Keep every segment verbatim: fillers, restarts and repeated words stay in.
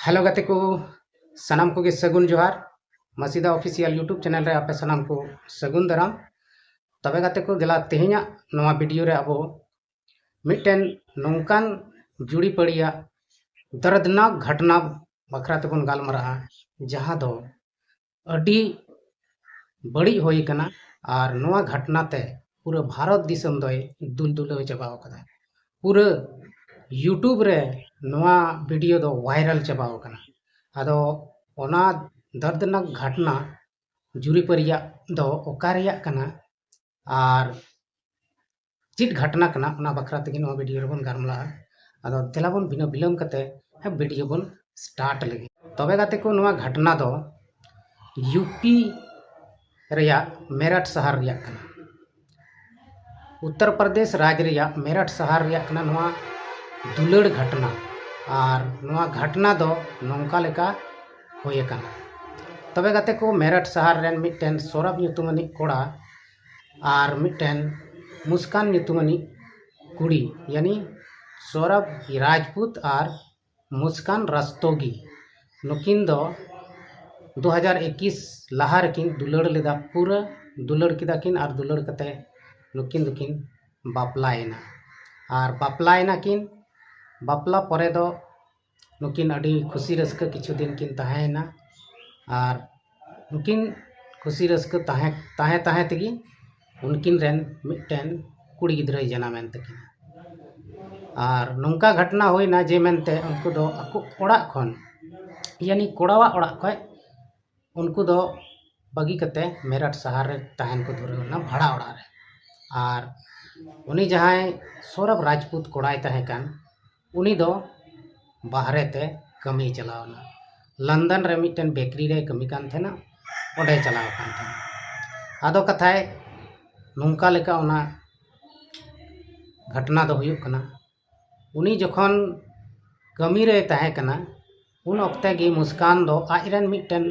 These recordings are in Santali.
ᱦᱮᱞᱳ ᱜᱟᱛᱮ ᱠᱚ, ᱥᱟᱱᱟᱢ ᱠᱚᱜᱮ ᱥᱟᱹᱜᱩᱱ ᱡᱚᱦᱟᱨ᱾ ᱢᱟᱥᱤᱫᱟ ᱚᱯᱷᱤᱥᱤᱭᱟᱞ YouTube ᱪᱮᱱᱮᱞ ᱨᱮ ᱟᱯᱮ ᱥᱟᱱᱟᱢ ᱠᱚ ᱥᱟᱹᱜᱩᱱ ᱫᱟᱨᱟᱢ᱾ ᱛᱚᱵᱮ ᱜᱟᱛᱮ ᱠᱚ, ᱫᱮᱞᱟ ᱛᱮᱦᱮᱧᱟᱜ ᱱᱚᱣᱟ ᱵᱷᱤᱰᱤᱭᱳ ᱨᱮ ᱟᱵᱚ ᱢᱤᱫᱴᱮᱱ ᱱᱚᱝᱠᱟᱱ ᱡᱩᱲᱤᱯᱟᱹᱲᱤᱭᱟᱜ ᱫᱚᱨᱫᱽᱱᱟᱠ ᱜᱷᱚᱴᱱᱟ ᱵᱟᱠᱷᱨᱟ ᱛᱮᱵᱚᱱ ᱜᱟᱞᱢᱟᱨᱟᱜᱼᱟ, ᱡᱟᱦᱟᱸ ᱫᱚ ᱟᱹᱰᱤ ᱵᱟᱹᱲᱤᱡ ᱦᱩᱭ ᱠᱟᱱᱟ᱾ ᱟᱨ ᱱᱚᱣᱟ ᱜᱷᱚᱴᱱᱟ ᱛᱮ ᱯᱩᱨᱟᱹ ᱵᱷᱟᱨᱚᱛ ᱫᱤᱥᱚᱢ ᱫᱚᱭ ᱫᱩᱞ ᱫᱩᱞᱟᱹᱣ ᱪᱟᱵᱟᱣ ᱠᱟᱫᱟ᱾ ᱯᱩᱨᱟᱹ YouTube ᱨᱮ ᱱᱚᱣᱟ ᱵᱷᱤᱰᱤᱭᱳ ᱫᱚ ᱵᱷᱟᱭᱨᱟᱞ ᱪᱟᱵᱟᱣ ᱠᱟᱱᱟ᱾ ᱟᱫᱚ ᱚᱱᱟ ᱫᱚᱨᱫᱽᱱᱟᱠ ᱜᱷᱚᱴᱱᱟ ᱡᱩᱨᱤᱯᱟᱹᱨᱤᱭᱟᱜ ᱫᱚ ᱚᱠᱟ ᱨᱮᱭᱟᱜ ᱠᱟᱱᱟ ᱟᱨ ᱪᱮᱫ ᱜᱷᱚᱴᱱᱟ ᱠᱟᱱᱟ, ᱚᱱᱟ ᱵᱟᱠᱷᱨᱟ ᱛᱮᱜᱮ ᱱᱚᱣᱟ ᱵᱷᱤᱰᱤᱭᱳ ᱨᱮᱵᱚᱱ ᱜᱟᱞᱢᱟᱨᱟᱜᱼᱟ᱾ ᱟᱫᱚ ᱫᱮᱞᱟ ᱵᱚᱱ ᱵᱤᱱᱟᱹ ᱵᱤᱞᱚᱢ ᱠᱟᱛᱮ ᱵᱷᱤᱰᱤᱭᱳ ᱵᱚᱱ ᱥᱴᱟᱨᱴ ᱞᱮᱜᱮ᱾ ᱛᱚᱵᱮ ᱜᱟᱛᱮ ᱠᱚ, ᱱᱚᱣᱟ ᱜᱷᱚᱴᱱᱟ ᱫᱚ ᱤᱭᱩᱯᱤ ᱨᱮᱭᱟᱜ ᱢᱮᱨᱟᱴ ᱥᱟᱦᱟᱨ ᱨᱮᱭᱟᱜ ᱠᱟᱱᱟ᱾ ᱩᱛᱛᱚᱨ ᱯᱨᱚᱫᱮᱥ ᱨᱟᱡᱽ ᱨᱮᱭᱟᱜ ᱢᱮᱨᱟᱴ ᱥᱟᱦᱟᱨ ᱨᱮᱭᱟᱜ ᱠᱟᱱᱟ ᱱᱚᱣᱟ ᱫᱩᱞᱟᱹᱲ ᱜᱷᱚᱴᱱᱟ᱾ ᱟᱨ ᱱᱚᱣᱟ ᱜᱷᱚᱴᱱᱟ ᱫᱚ ᱱᱚᱝᱠᱟ ᱞᱮᱠᱟ ᱦᱩᱭ ᱟᱠᱟᱱᱟ᱾ ᱛᱚᱵᱮ ᱜᱟᱛᱮ ᱠᱚ, ᱢᱮᱨᱟᱴ ᱥᱟᱦᱟᱨ ᱨᱮᱱ ᱢᱤᱫᱴᱮᱱ ᱥᱚᱨᱚᱵ ᱧᱩᱛᱩᱢᱟᱱᱤᱡ ᱠᱚᱲᱟ ᱟᱨ ᱢᱤᱫᱴᱮᱱ ᱢᱩᱥᱠᱟᱱ ᱧᱩᱛᱩᱢᱟᱱᱤᱡ ᱠᱩᱲᱤ, ᱭᱟᱱᱤ ᱥᱚᱨᱚᱵ ᱨᱟᱡᱽᱯᱩᱛ ᱟᱨ ᱢᱩᱥᱠᱟᱱ ᱨᱟᱥᱛᱳᱜᱤ, ᱱᱩᱠᱤᱱ ᱫᱚ ᱫᱩ ᱦᱟᱡᱟᱨ ᱮᱠᱩᱥ ᱞᱟᱦᱟ ᱨᱮᱠᱤᱱ ᱫᱩᱞᱟᱹᱲ ᱞᱮᱫᱟ᱾ ᱯᱩᱨᱟᱹ ᱫᱩᱞᱟᱹᱲ ᱠᱮᱫᱟ ᱠᱤᱱ ᱟᱨ ᱫᱩᱞᱟᱹᱲ ᱠᱟᱛᱮ ᱱᱩᱠᱤᱱ ᱫᱚᱠᱤᱱ ᱵᱟᱯᱞᱟᱭᱮᱱᱟ᱾ ᱟᱨ ᱵᱟᱯᱞᱟᱭᱮᱱᱟ ᱠᱤᱱ, ᱵᱟᱯᱞᱟ ᱯᱚᱨᱮ ᱫᱚ ᱱᱩᱠᱤᱱ ᱟᱹᱰᱤ ᱠᱷᱩᱥᱤ ᱨᱟᱹᱥᱠᱟᱹ ᱠᱤᱪᱷᱩ ᱫᱤᱱ ᱠᱤᱱ ᱛᱟᱦᱮᱸᱭᱮᱱᱟ᱾ ᱟᱨ ᱱᱩᱠᱤᱱ ᱠᱷᱩᱥᱤ ᱨᱟᱹᱥᱠᱟᱹ ᱛᱟᱦᱮᱸ ᱛᱟᱦᱮᱸ ᱛᱟᱦᱮᱸ ᱛᱮᱜᱮ ᱩᱱᱠᱤᱱ ᱨᱮᱱ ᱢᱤᱫᱴᱮᱱ ᱠᱩᱲᱤ ᱜᱤᱫᱽᱨᱟᱹᱭ ᱡᱟᱱᱟᱢᱮᱱ ᱛᱟᱹᱠᱤᱱᱟ᱾ ᱟᱨ ᱱᱚᱝᱠᱟ ᱜᱷᱚᱴᱱᱟ ᱦᱩᱭᱱᱟ ᱡᱮ ᱢᱮᱱᱛᱮ ᱩᱱᱠᱩ ᱫᱚ ᱟᱠᱚ ᱚᱲᱟᱜ ᱠᱷᱚᱱ, ᱭᱟᱱᱤ ᱠᱚᱲᱟᱣᱟᱜ ᱚᱲᱟᱜ ᱠᱷᱚᱱ ᱩᱱᱠᱩ ᱫᱚ ᱵᱟᱹᱜᱤ ᱠᱟᱛᱮ ᱢᱮᱨᱟᱴ ᱥᱟᱦᱟᱨ ᱨᱮ ᱛᱟᱦᱮᱱ ᱠᱚ ᱫᱷᱩᱨᱟᱹᱣ ᱮᱱᱟ, ᱵᱷᱟᱲᱟ ᱚᱲᱟᱜ ᱨᱮ᱾ ᱟᱨ ᱩᱱᱤ ᱡᱟᱦᱟᱸᱭ ᱥᱚᱨᱚᱵ ᱨᱟᱡᱽᱯᱩᱛ ᱠᱚᱲᱟᱭ ᱛᱟᱦᱮᱸ ᱠᱟᱱ, ᱩᱱᱤ ᱫᱚ ᱵᱟᱦᱨᱮ ᱛᱮ ᱠᱟᱹᱢᱤᱭ ᱪᱟᱞᱟᱣ ᱮᱱᱟ᱾ ᱞᱚᱱᱰᱚᱱ ᱨᱮ ᱢᱤᱫᱴᱮᱱ ᱵᱮᱠᱨᱤ ᱨᱮᱭ ᱠᱟᱹᱢᱤ ᱠᱟᱱ ᱛᱟᱦᱮᱱᱟ, ᱚᱸᱰᱮᱭ ᱪᱟᱞᱟᱣ ᱟᱠᱟᱱ ᱛᱟᱦᱮᱱᱟ᱾ ᱟᱫᱚ ᱠᱟᱛᱷᱟᱭ ᱱᱚᱝᱠᱟ ᱞᱮᱠᱟ ᱚᱱᱟ ᱜᱷᱚᱴᱱᱟ ᱫᱚ ᱦᱩᱭᱩᱜ ᱠᱟᱱᱟ, ᱩᱱᱤ ᱡᱚᱠᱷᱚᱱ ᱠᱟᱹᱢᱤ ᱨᱮᱭ ᱛᱟᱦᱮᱸ ᱠᱟᱱᱟ, ᱩᱱ ᱚᱠᱛᱮ ᱜᱮ ᱢᱩᱥᱠᱟᱱ ᱫᱚ ᱟᱡ ᱨᱮᱱ ᱢᱤᱫᱴᱮᱱ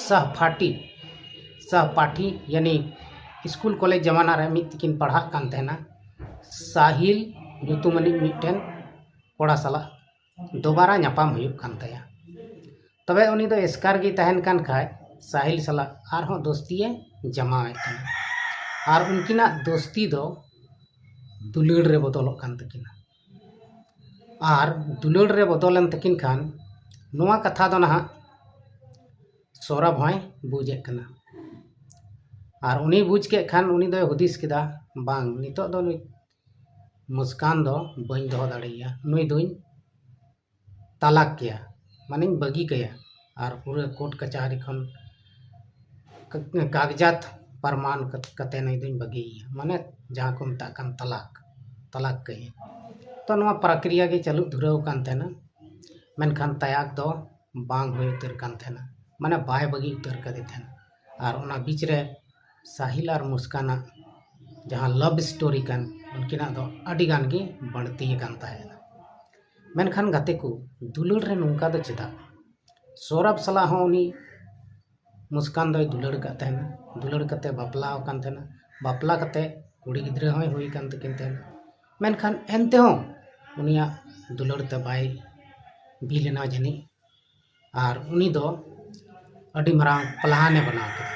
ᱥᱚᱦᱯᱟᱴᱷᱤ, ᱥᱚᱦᱯᱟᱴᱷᱤ ᱭᱟᱱᱤ ᱥᱠᱩᱞ ᱠᱚᱞᱮᱡᱽ ᱡᱟᱢᱟᱱᱟ ᱨᱮ ᱢᱤᱫ ᱛᱮᱠᱤᱱ ᱯᱟᱲᱦᱟᱜ ᱠᱟᱱ ᱛᱟᱦᱮᱱᱟ, ᱥᱟᱦᱤᱞ ᱧᱩᱛᱩᱢᱟᱱᱤᱡ ᱢᱤᱫᱴᱮᱱ ᱠᱚᱲᱟ ᱥᱟᱞᱟᱜ ᱫᱚᱵᱟᱨᱟ ᱧᱟᱯᱟᱢ ᱦᱩᱭᱩᱜ ᱠᱟᱱ ᱛᱟᱭᱟ᱾ ᱛᱚᱵᱮ ᱩᱱᱤ ᱫᱚ ᱮᱥᱠᱟᱨ ᱜᱮᱭ ᱛᱟᱦᱮᱱ ᱠᱟᱱ ᱠᱷᱟᱡ ᱥᱟᱦᱤᱞ ᱥᱟᱞᱟᱜ ᱟᱨᱦᱚᱸ ᱫᱳᱥᱛᱤᱭᱮ ᱡᱟᱢᱟᱣᱮᱫ ᱠᱟᱱᱟ᱾ ᱟᱨ ᱩᱱᱠᱤᱱᱟᱜ ᱫᱳᱥᱛᱤ ᱫᱚ ᱫᱩᱞᱟᱹᱲ ᱨᱮ ᱵᱚᱫᱚᱞᱚᱜ ᱠᱟᱱ ᱛᱟᱹᱠᱤᱱᱟ᱾ ᱟᱨ ᱫᱩᱞᱟᱹᱲ ᱨᱮ ᱵᱚᱫᱚᱞᱮᱱ ᱛᱟᱹᱠᱤᱱ ᱠᱷᱟᱱ ᱱᱚᱣᱟ ᱠᱟᱛᱷᱟ ᱫᱚ ᱱᱟᱦᱟᱜ ᱥᱚᱨᱟᱵ ᱦᱚᱸᱭ ᱵᱩᱡᱮᱫ ᱠᱟᱱᱟ᱾ ᱟᱨ ᱩᱱᱤ ᱵᱩᱡᱽ ᱠᱮᱫ ᱠᱷᱟᱱ ᱩᱱᱤ ᱫᱚᱭ ᱦᱩᱫᱤᱥ ᱠᱮᱫᱟ, ᱵᱟᱝ, ᱱᱤᱛᱚᱜ ᱫᱚ ᱱᱩᱭ ᱢᱩᱥᱠᱟᱱ ᱫᱚ ᱵᱟᱹᱧ ᱫᱚᱦᱚ ᱫᱟᱲᱮᱭᱟᱭᱟ, ᱱᱩᱭ ᱫᱚᱧ ᱛᱟᱞᱟᱠ ᱠᱮᱭᱟ, ᱢᱟᱱᱮᱧ ᱵᱟᱹᱜᱤ ᱠᱟᱭᱟ᱾ ᱟᱨ ᱯᱩᱨᱟᱹ ᱠᱳᱨᱴ ᱠᱟᱪᱟᱦᱟᱨᱤ ᱠᱷᱚᱱ ᱠᱟᱜᱡᱟᱛ ᱯᱨᱚᱢᱟᱱ ᱠᱟᱛᱮ ᱱᱩᱭ ᱫᱚᱧ ᱵᱟᱹᱜᱤᱭᱮᱭᱟ, ᱢᱟᱱᱮ ᱡᱟᱦᱟᱸ ᱠᱚ ᱢᱮᱛᱟᱜ ᱠᱟᱱ ᱛᱟᱞᱟᱠ, ᱛᱟᱞᱟᱠ ᱠᱟᱹᱭᱟᱹᱧ᱾ ᱛᱚ ᱱᱚᱣᱟ ᱯᱨᱚᱠᱨᱤᱭᱟ ᱜᱮ ᱪᱟᱹᱞᱩ ᱫᱷᱩᱨᱟᱹᱣ ᱠᱟᱱ ᱛᱟᱦᱮᱱᱟ, ᱢᱮᱱᱠᱷᱟᱱ ᱛᱟᱭᱟᱠ ᱫᱚ ᱵᱟᱝ ᱦᱩᱭ ᱩᱛᱟᱹᱨ ᱠᱟᱱ ᱛᱟᱦᱮᱱᱟ, ᱢᱟᱱᱮ ᱵᱟᱭ ᱵᱟᱹᱜᱤ ᱩᱛᱟᱹᱨ ᱠᱟᱫᱮ ᱛᱟᱦᱮᱱᱟ᱾ ᱟᱨ ᱚᱱᱟ ᱵᱤᱪ ᱨᱮ ᱥᱟᱦᱤᱞ ᱟᱨ ᱢᱩᱥᱠᱟᱱᱟᱜ ᱡᱟᱦᱟᱸ ᱞᱟᱵᱷ ᱥᱴᱳᱨᱤ ᱠᱟᱱ, ᱩᱱᱠᱤᱱᱟᱜ ᱫᱚ ᱟᱹᱰᱤ ᱜᱟᱱ ᱜᱮ ᱵᱟᱹᱲᱛᱤ ᱟᱠᱟᱱ ᱛᱟᱦᱮᱱᱟ᱾ ᱢᱮᱱᱠᱷᱟᱱ ᱜᱟᱛᱮ ᱠᱚ, ᱫᱩᱞᱟᱹᱲ ᱨᱮ ᱱᱚᱝᱠᱟ ᱫᱚ ᱪᱮᱫᱟᱜ? ᱥᱚᱨᱟᱵ ᱥᱟᱞᱟᱜ ᱦᱚᱸ ᱩᱱᱤ ᱢᱩᱥᱠᱟᱱ ᱫᱚᱭ ᱫᱩᱞᱟᱹᱲ ᱟᱠᱟᱫ ᱛᱟᱦᱮᱱᱟ, ᱫᱩᱞᱟᱹᱲ ᱠᱟᱛᱮ ᱵᱟᱯᱞᱟ ᱟᱠᱟᱱ ᱛᱟᱦᱮᱱᱟ, ᱵᱟᱯᱞᱟ ᱠᱟᱛᱮ ᱠᱩᱲᱤ ᱜᱤᱫᱽᱨᱟᱹ ᱦᱚᱸᱭ ᱦᱩᱭ ᱟᱠᱟᱱ ᱛᱟᱹᱠᱤᱱ ᱛᱟᱦᱮᱱᱟ᱾ ᱢᱮᱱᱠᱷᱟᱱ ᱮᱱᱛᱮᱦᱚᱸ ᱩᱱᱤᱭᱟᱜ ᱫᱩᱞᱟᱹᱲ ᱛᱮ ᱵᱟᱭ ᱵᱤᱞ ᱮᱱᱟ ᱡᱟᱹᱱᱤᱡ᱾ ᱟᱨ ᱩᱱᱤ ᱫᱚ ᱟᱹᱰᱤ ᱢᱟᱨᱟᱝ ᱯᱞᱟᱱᱮ ᱵᱮᱱᱟᱣ ᱠᱮᱫᱟ,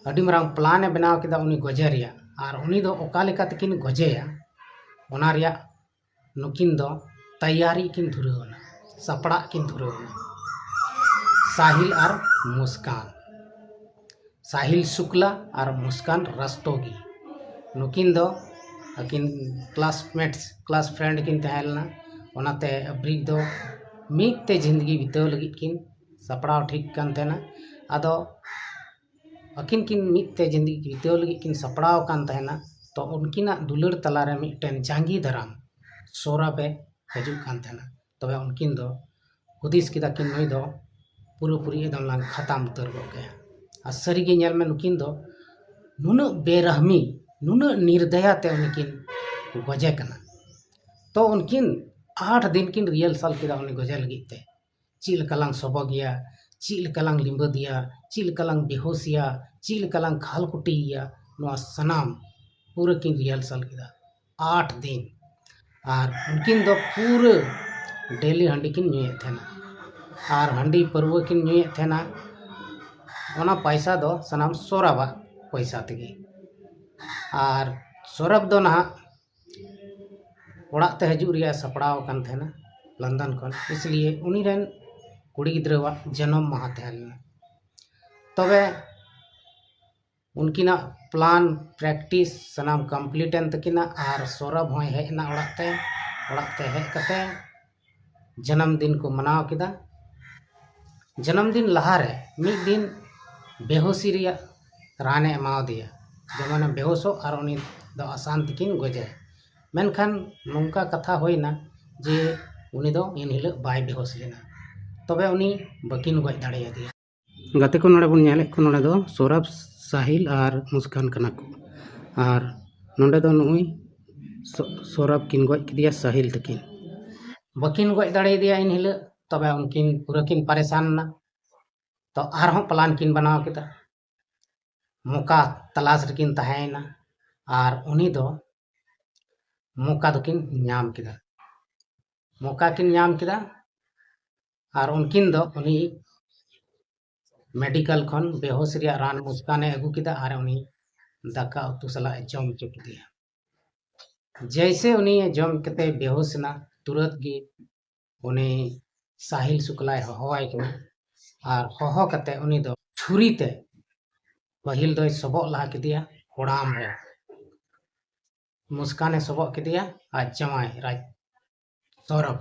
ᱟᱹᱰᱤ ᱢᱟᱨᱟᱝ ᱯᱞᱟᱱᱮ ᱵᱮᱱᱟᱣ ᱠᱮᱫᱟ ᱩᱱᱤ ᱜᱚᱡᱮ ᱨᱮᱭᱟᱜ᱾ ᱟᱨ ᱩᱱᱤ ᱫᱚ ᱚᱠᱟ ᱞᱮᱠᱟ ᱛᱮᱠᱤᱱ ᱜᱚᱡᱮᱭᱟ, ᱚᱱᱟ ᱨᱮᱭᱟᱜ ᱱᱩᱠᱤᱱ ᱫᱚ ᱛᱟᱭᱟᱨᱤ ᱠᱤᱱ ᱫᱷᱩᱨᱟᱹᱣ ᱮᱱᱟ, ᱥᱟᱯᱲᱟᱜ ᱠᱤᱱ ᱫᱷᱩᱨᱟᱹᱣ ᱮᱱᱟ, ᱥᱟᱦᱤᱞ ᱟᱨ ᱢᱩᱥᱠᱟᱱ᱾ ᱥᱟᱦᱤᱞ ᱥᱩᱠᱞᱟ ᱟᱨ ᱢᱩᱥᱠᱟᱱ ᱨᱟᱥᱛᱳᱜᱤ, ᱱᱩᱠᱤᱱ ᱫᱚ ᱟᱹᱠᱤᱱ ᱠᱞᱟᱥᱢᱮᱴᱥ, ᱠᱞᱟᱥ ᱯᱷᱨᱮᱱᱰ ᱠᱤᱱ ᱛᱟᱦᱮᱸ ᱞᱮᱱᱟ᱾ ᱚᱱᱟᱛᱮ ᱟᱹᱵᱨᱤᱡ ᱫᱚ ᱢᱤᱫ ᱛᱮ ᱡᱤᱱᱫᱜᱤ ᱵᱤᱛᱟᱹᱣ ᱞᱟᱹᱜᱤᱫ ᱠᱤᱱ ᱥᱟᱯᱲᱟᱣ ᱴᱷᱤᱠ ᱠᱟᱱ ᱛᱟᱦᱮᱱᱟ᱾ ᱟᱫᱚ ᱟᱹᱠᱤᱱ ᱠᱤᱱ ᱢᱤᱫ ᱛᱮ ᱡᱤᱱᱫᱜᱤ ᱵᱤᱛᱟᱹᱣ ᱞᱟᱹᱜᱤᱫ ᱠᱤᱱ ᱥᱟᱯᱲᱟᱣ ᱟᱠᱟᱱ ᱛᱟᱦᱮᱱᱟ᱾ ᱛᱚ ᱩᱱᱠᱤᱱᱟᱜ ᱫᱩᱞᱟᱹᱲ ᱛᱟᱞᱟᱨᱮ ᱢᱤᱫᱴᱮᱱ ᱡᱟᱸᱜᱮ ᱫᱟᱨᱟᱢ ᱥᱚᱨᱟᱵᱮ ᱦᱤᱡᱩᱜ ᱠᱟᱱ ᱛᱟᱦᱮᱱᱟ᱾ ᱛᱚᱵᱮ ᱩᱱᱠᱤᱱ ᱫᱚ ᱦᱩᱫᱤᱥ ᱠᱮᱫᱟ ᱠᱤᱱ, ᱱᱩᱭ ᱫᱚ ᱯᱩᱨᱟᱹᱯᱩᱨᱤ ᱮᱠᱫᱚᱢ ᱞᱟᱝ ᱠᱷᱟᱛᱟᱢ ᱩᱛᱟᱹᱨ ᱜᱚᱫ ᱠᱟᱭᱟ᱾ ᱟᱨ ᱥᱟᱹᱨᱤᱜᱮ ᱧᱮᱞ ᱢᱮ, ᱱᱩᱠᱤᱱ ᱫᱚ ᱱᱩᱱᱟᱹᱜ ᱵᱮᱨᱟᱦᱢᱤ, ᱱᱩᱱᱟᱹᱜ ᱱᱤᱨᱫᱟᱭᱟ ᱛᱮ ᱩᱱᱤ ᱠᱤᱱ ᱜᱚᱡᱮ ᱠᱟᱱᱟ᱾ ᱛᱚ ᱩᱱᱠᱤᱱ ᱟᱴ ᱫᱤᱱ ᱠᱤᱱ ᱨᱤᱦᱟᱨᱥᱟᱞ ᱠᱮᱫᱟ ᱩᱱᱤ ᱜᱚᱡᱮ ᱞᱟᱹᱜᱤᱫ ᱛᱮ᱾ ᱪᱮᱫ ᱞᱮᱠᱟ ᱞᱟᱝ ᱥᱚᱵᱚᱜᱮᱭᱟ, ᱪᱮᱫ ᱞᱮᱠᱟ ᱞᱟᱝ ᱞᱤᱸᱵᱟᱹᱫᱮᱭᱟ, ᱪᱮᱫ ᱞᱮᱠᱟ ᱞᱟᱝ ᱵᱮᱦᱳᱥᱮᱭᱟ, ᱪᱮᱫ ᱞᱮᱠᱟ ᱞᱟᱝ ᱠᱷᱟᱞ ᱠᱩᱴᱤᱭᱮᱭᱟ, ᱱᱚᱣᱟ ᱥᱟᱱᱟᱢ ᱯᱩᱨᱟᱹ ᱠᱤᱱ ᱨᱤᱦᱟᱨᱥᱟᱞ ᱠᱮᱫᱟ ᱟᱴ ᱫᱤᱱ᱾ ᱟᱨ ᱩᱱᱠᱤᱱ ᱫᱚ ᱯᱩᱨᱟᱹ ᱰᱮᱞᱤ ᱦᱟᱺᱰᱤ ᱠᱤᱱ ᱧᱩᱭᱮᱫ ᱛᱟᱦᱮᱱᱟ᱾ ᱟᱨ ᱦᱟᱺᱰᱤ ᱯᱟᱹᱨᱣᱟᱹ ᱠᱤᱱ ᱧᱩᱭᱮᱫ ᱛᱟᱦᱮᱱᱟ᱾ ᱚᱱᱟ ᱯᱚᱭᱥᱟ ᱫᱚ ᱥᱟᱱᱟᱢ ᱥᱚᱨᱟᱵᱟᱜ ᱯᱚᱭᱥᱟ ᱛᱮᱜᱮ᱾ ᱟᱨ ᱥᱚᱨᱟᱵ ᱫᱚ ᱱᱟᱦᱟᱜ ᱚᱲᱟᱜ ᱛᱮ ᱦᱤᱡᱩᱜ ᱨᱮᱭᱟᱜ ᱥᱟᱯᱲᱟᱣ ᱟᱠᱟᱱ ᱛᱟᱦᱮᱱᱟ ᱞᱚᱱᱰᱚᱱ ᱠᱷᱚᱱ, ᱤᱥᱞᱤᱭᱮ ᱩᱱᱤ ᱨᱮᱱ ᱠᱩᱲᱤ ᱜᱤᱫᱽᱨᱟᱹᱣᱟᱜ ᱡᱟᱱᱟᱢ ᱢᱟᱦᱟ ᱛᱟᱦᱮᱸ ᱞᱮᱱᱟ᱾ ᱛᱚᱵᱮ ᱩᱱᱠᱤᱱᱟᱜ ᱯᱞᱟᱱ ᱯᱨᱮᱠᱴᱤᱥ ᱥᱟᱱᱟᱢ ᱠᱚᱢᱯᱞᱤᱴ ᱮᱱ ᱛᱟᱹᱠᱤᱱᱟ ᱟᱨ ᱥᱚᱨᱚᱵ ᱦᱚᱸᱭ ᱦᱮᱡ ᱮᱱᱟ ᱚᱲᱟᱜ ᱛᱮ᱾ ᱚᱲᱟᱜ ᱛᱮ ᱦᱮᱡ ᱠᱟᱛᱮ ᱡᱟᱱᱟᱢ ᱫᱤᱱ ᱠᱚ ᱢᱟᱱᱟᱣ ᱠᱮᱫᱟ᱾ ᱡᱟᱱᱟᱢ ᱫᱤᱱ ᱞᱟᱦᱟᱨᱮ ᱢᱤᱫ ᱫᱤᱱ ᱵᱮᱦᱳᱥᱤ ᱨᱮᱭᱟᱜ ᱨᱟᱱᱮ ᱮᱢᱟᱣᱟᱫᱮᱭᱟ, ᱡᱮᱢᱚᱱᱮ ᱵᱮᱦᱳᱥᱚᱜ ᱟᱨ ᱩᱱᱤ ᱫᱚ ᱟᱥᱟᱱ ᱛᱮᱠᱤᱱ ᱜᱚᱡᱮ᱾ ᱢᱮᱱᱠᱷᱟᱱ ᱱᱚᱝᱠᱟ ᱠᱟᱛᱷᱟ ᱦᱩᱭᱱᱟ ᱡᱮ ᱩᱱᱤ ᱫᱚ ᱮᱱ ᱦᱤᱞᱳᱜ ᱵᱟᱭ ᱵᱮᱦᱳᱥ ᱞᱮᱱᱟ, ᱛᱚᱵᱮ ᱩᱱᱤ ᱵᱟᱹᱠᱤᱱ ᱜᱚᱡ ᱫᱟᱲᱮᱭᱟᱫᱮᱭᱟ᱾ ᱜᱟᱛᱮ ᱠᱚ, ᱱᱚᱰᱮ ᱵᱚᱱ ᱧᱮᱞᱮᱫ ᱠᱚ, ᱱᱚᱰᱮ ᱫᱚ ᱥᱚᱨᱟᱵ, ᱥᱟᱦᱤᱞ ᱟᱨ ᱢᱩᱥᱠᱟᱱ ᱠᱟᱱᱟ ᱠᱚ᱾ ᱟᱨ ᱱᱚᱰᱮ ᱫᱚ ᱱᱩᱜᱼᱩᱭ ᱥᱚ-, ᱥᱚᱨᱟᱵ ᱠᱤᱱ ᱜᱚᱡ ᱠᱮᱫᱮᱭᱟ ᱥᱟᱦᱤᱞ ᱛᱟᱹᱠᱤᱱ᱾ ᱵᱟᱹᱠᱤᱱ ᱜᱚᱡ ᱫᱟᱲᱮᱭᱟᱫᱮᱭᱟ ᱮᱱ ᱦᱤᱞᱳᱜ, ᱛᱚᱵᱮ ᱩᱱᱠᱤᱱ ᱯᱩᱨᱟᱹ ᱠᱤᱱ ᱯᱟᱨᱮᱥᱟᱱ ᱮᱱᱟ᱾ ᱛᱚ ᱟᱨᱦᱚᱸ ᱯᱞᱟᱱ ᱠᱤᱱ ᱵᱮᱱᱟᱣ ᱠᱮᱫᱟ᱾ ᱢᱚᱠᱟ ᱛᱟᱞᱟᱥ ᱨᱮᱠᱤᱱ ᱛᱟᱦᱮᱸᱭᱮᱱᱟ ᱟᱨ ᱩᱱᱤ ᱫᱚ ᱢᱚᱠᱟ ᱫᱚᱠᱤᱱ ᱧᱟᱢ ᱠᱮᱫᱟ᱾ ᱢᱚᱠᱟ ᱠᱤᱱ ᱧᱟᱢ ᱠᱮᱫᱟ ᱟᱨ ᱩᱱᱠᱤᱱ ᱫᱚ ᱩᱱᱤ ᱢᱮᱰᱤᱠᱮᱞ ᱠᱷᱚᱱ ᱵᱮᱦᱳᱥ ᱨᱮᱭᱟᱜ ᱨᱟᱱ ᱢᱩᱥᱠᱟᱱᱮ ᱟᱹᱜᱩ ᱠᱮᱫᱟ ᱟᱨ ᱩᱱᱤ ᱫᱟᱠᱟ ᱩᱛᱩ ᱥᱟᱞᱟᱜ ᱮ ᱡᱚᱢ ᱦᱚᱪᱚ ᱠᱮᱫᱮᱭᱟ᱾ ᱡᱮᱭᱥᱮ ᱩᱱᱤ ᱡᱚᱢ ᱠᱟᱛᱮ ᱵᱮᱦᱳᱥ ᱮᱱᱟ, ᱛᱩᱨᱟᱹᱛ ᱜᱮ ᱩᱱᱤ ᱥᱟᱦᱤᱞ ᱥᱩᱠᱞᱟᱭ ᱦᱚᱦᱚᱣᱟᱭ ᱠᱟᱱᱟ ᱟᱨ ᱦᱚᱦᱚ ᱠᱟᱛᱮ ᱩᱱᱤ ᱫᱚ ᱪᱷᱩᱨᱤ ᱛᱮ ᱯᱟᱹᱦᱤᱞ ᱫᱚᱭ ᱥᱚᱵᱚᱜ ᱞᱟᱦᱟ ᱠᱮᱫᱮᱭᱟ ᱠᱚᱲᱟᱢ ᱨᱮ᱾ ᱢᱩᱥᱠᱟᱱᱮ ᱥᱚᱵᱚᱜ ᱠᱮᱫᱮᱭᱟ ᱟᱨ ᱡᱟᱶᱟᱭ ᱨᱟᱡᱽ ᱥᱚᱨᱚᱵ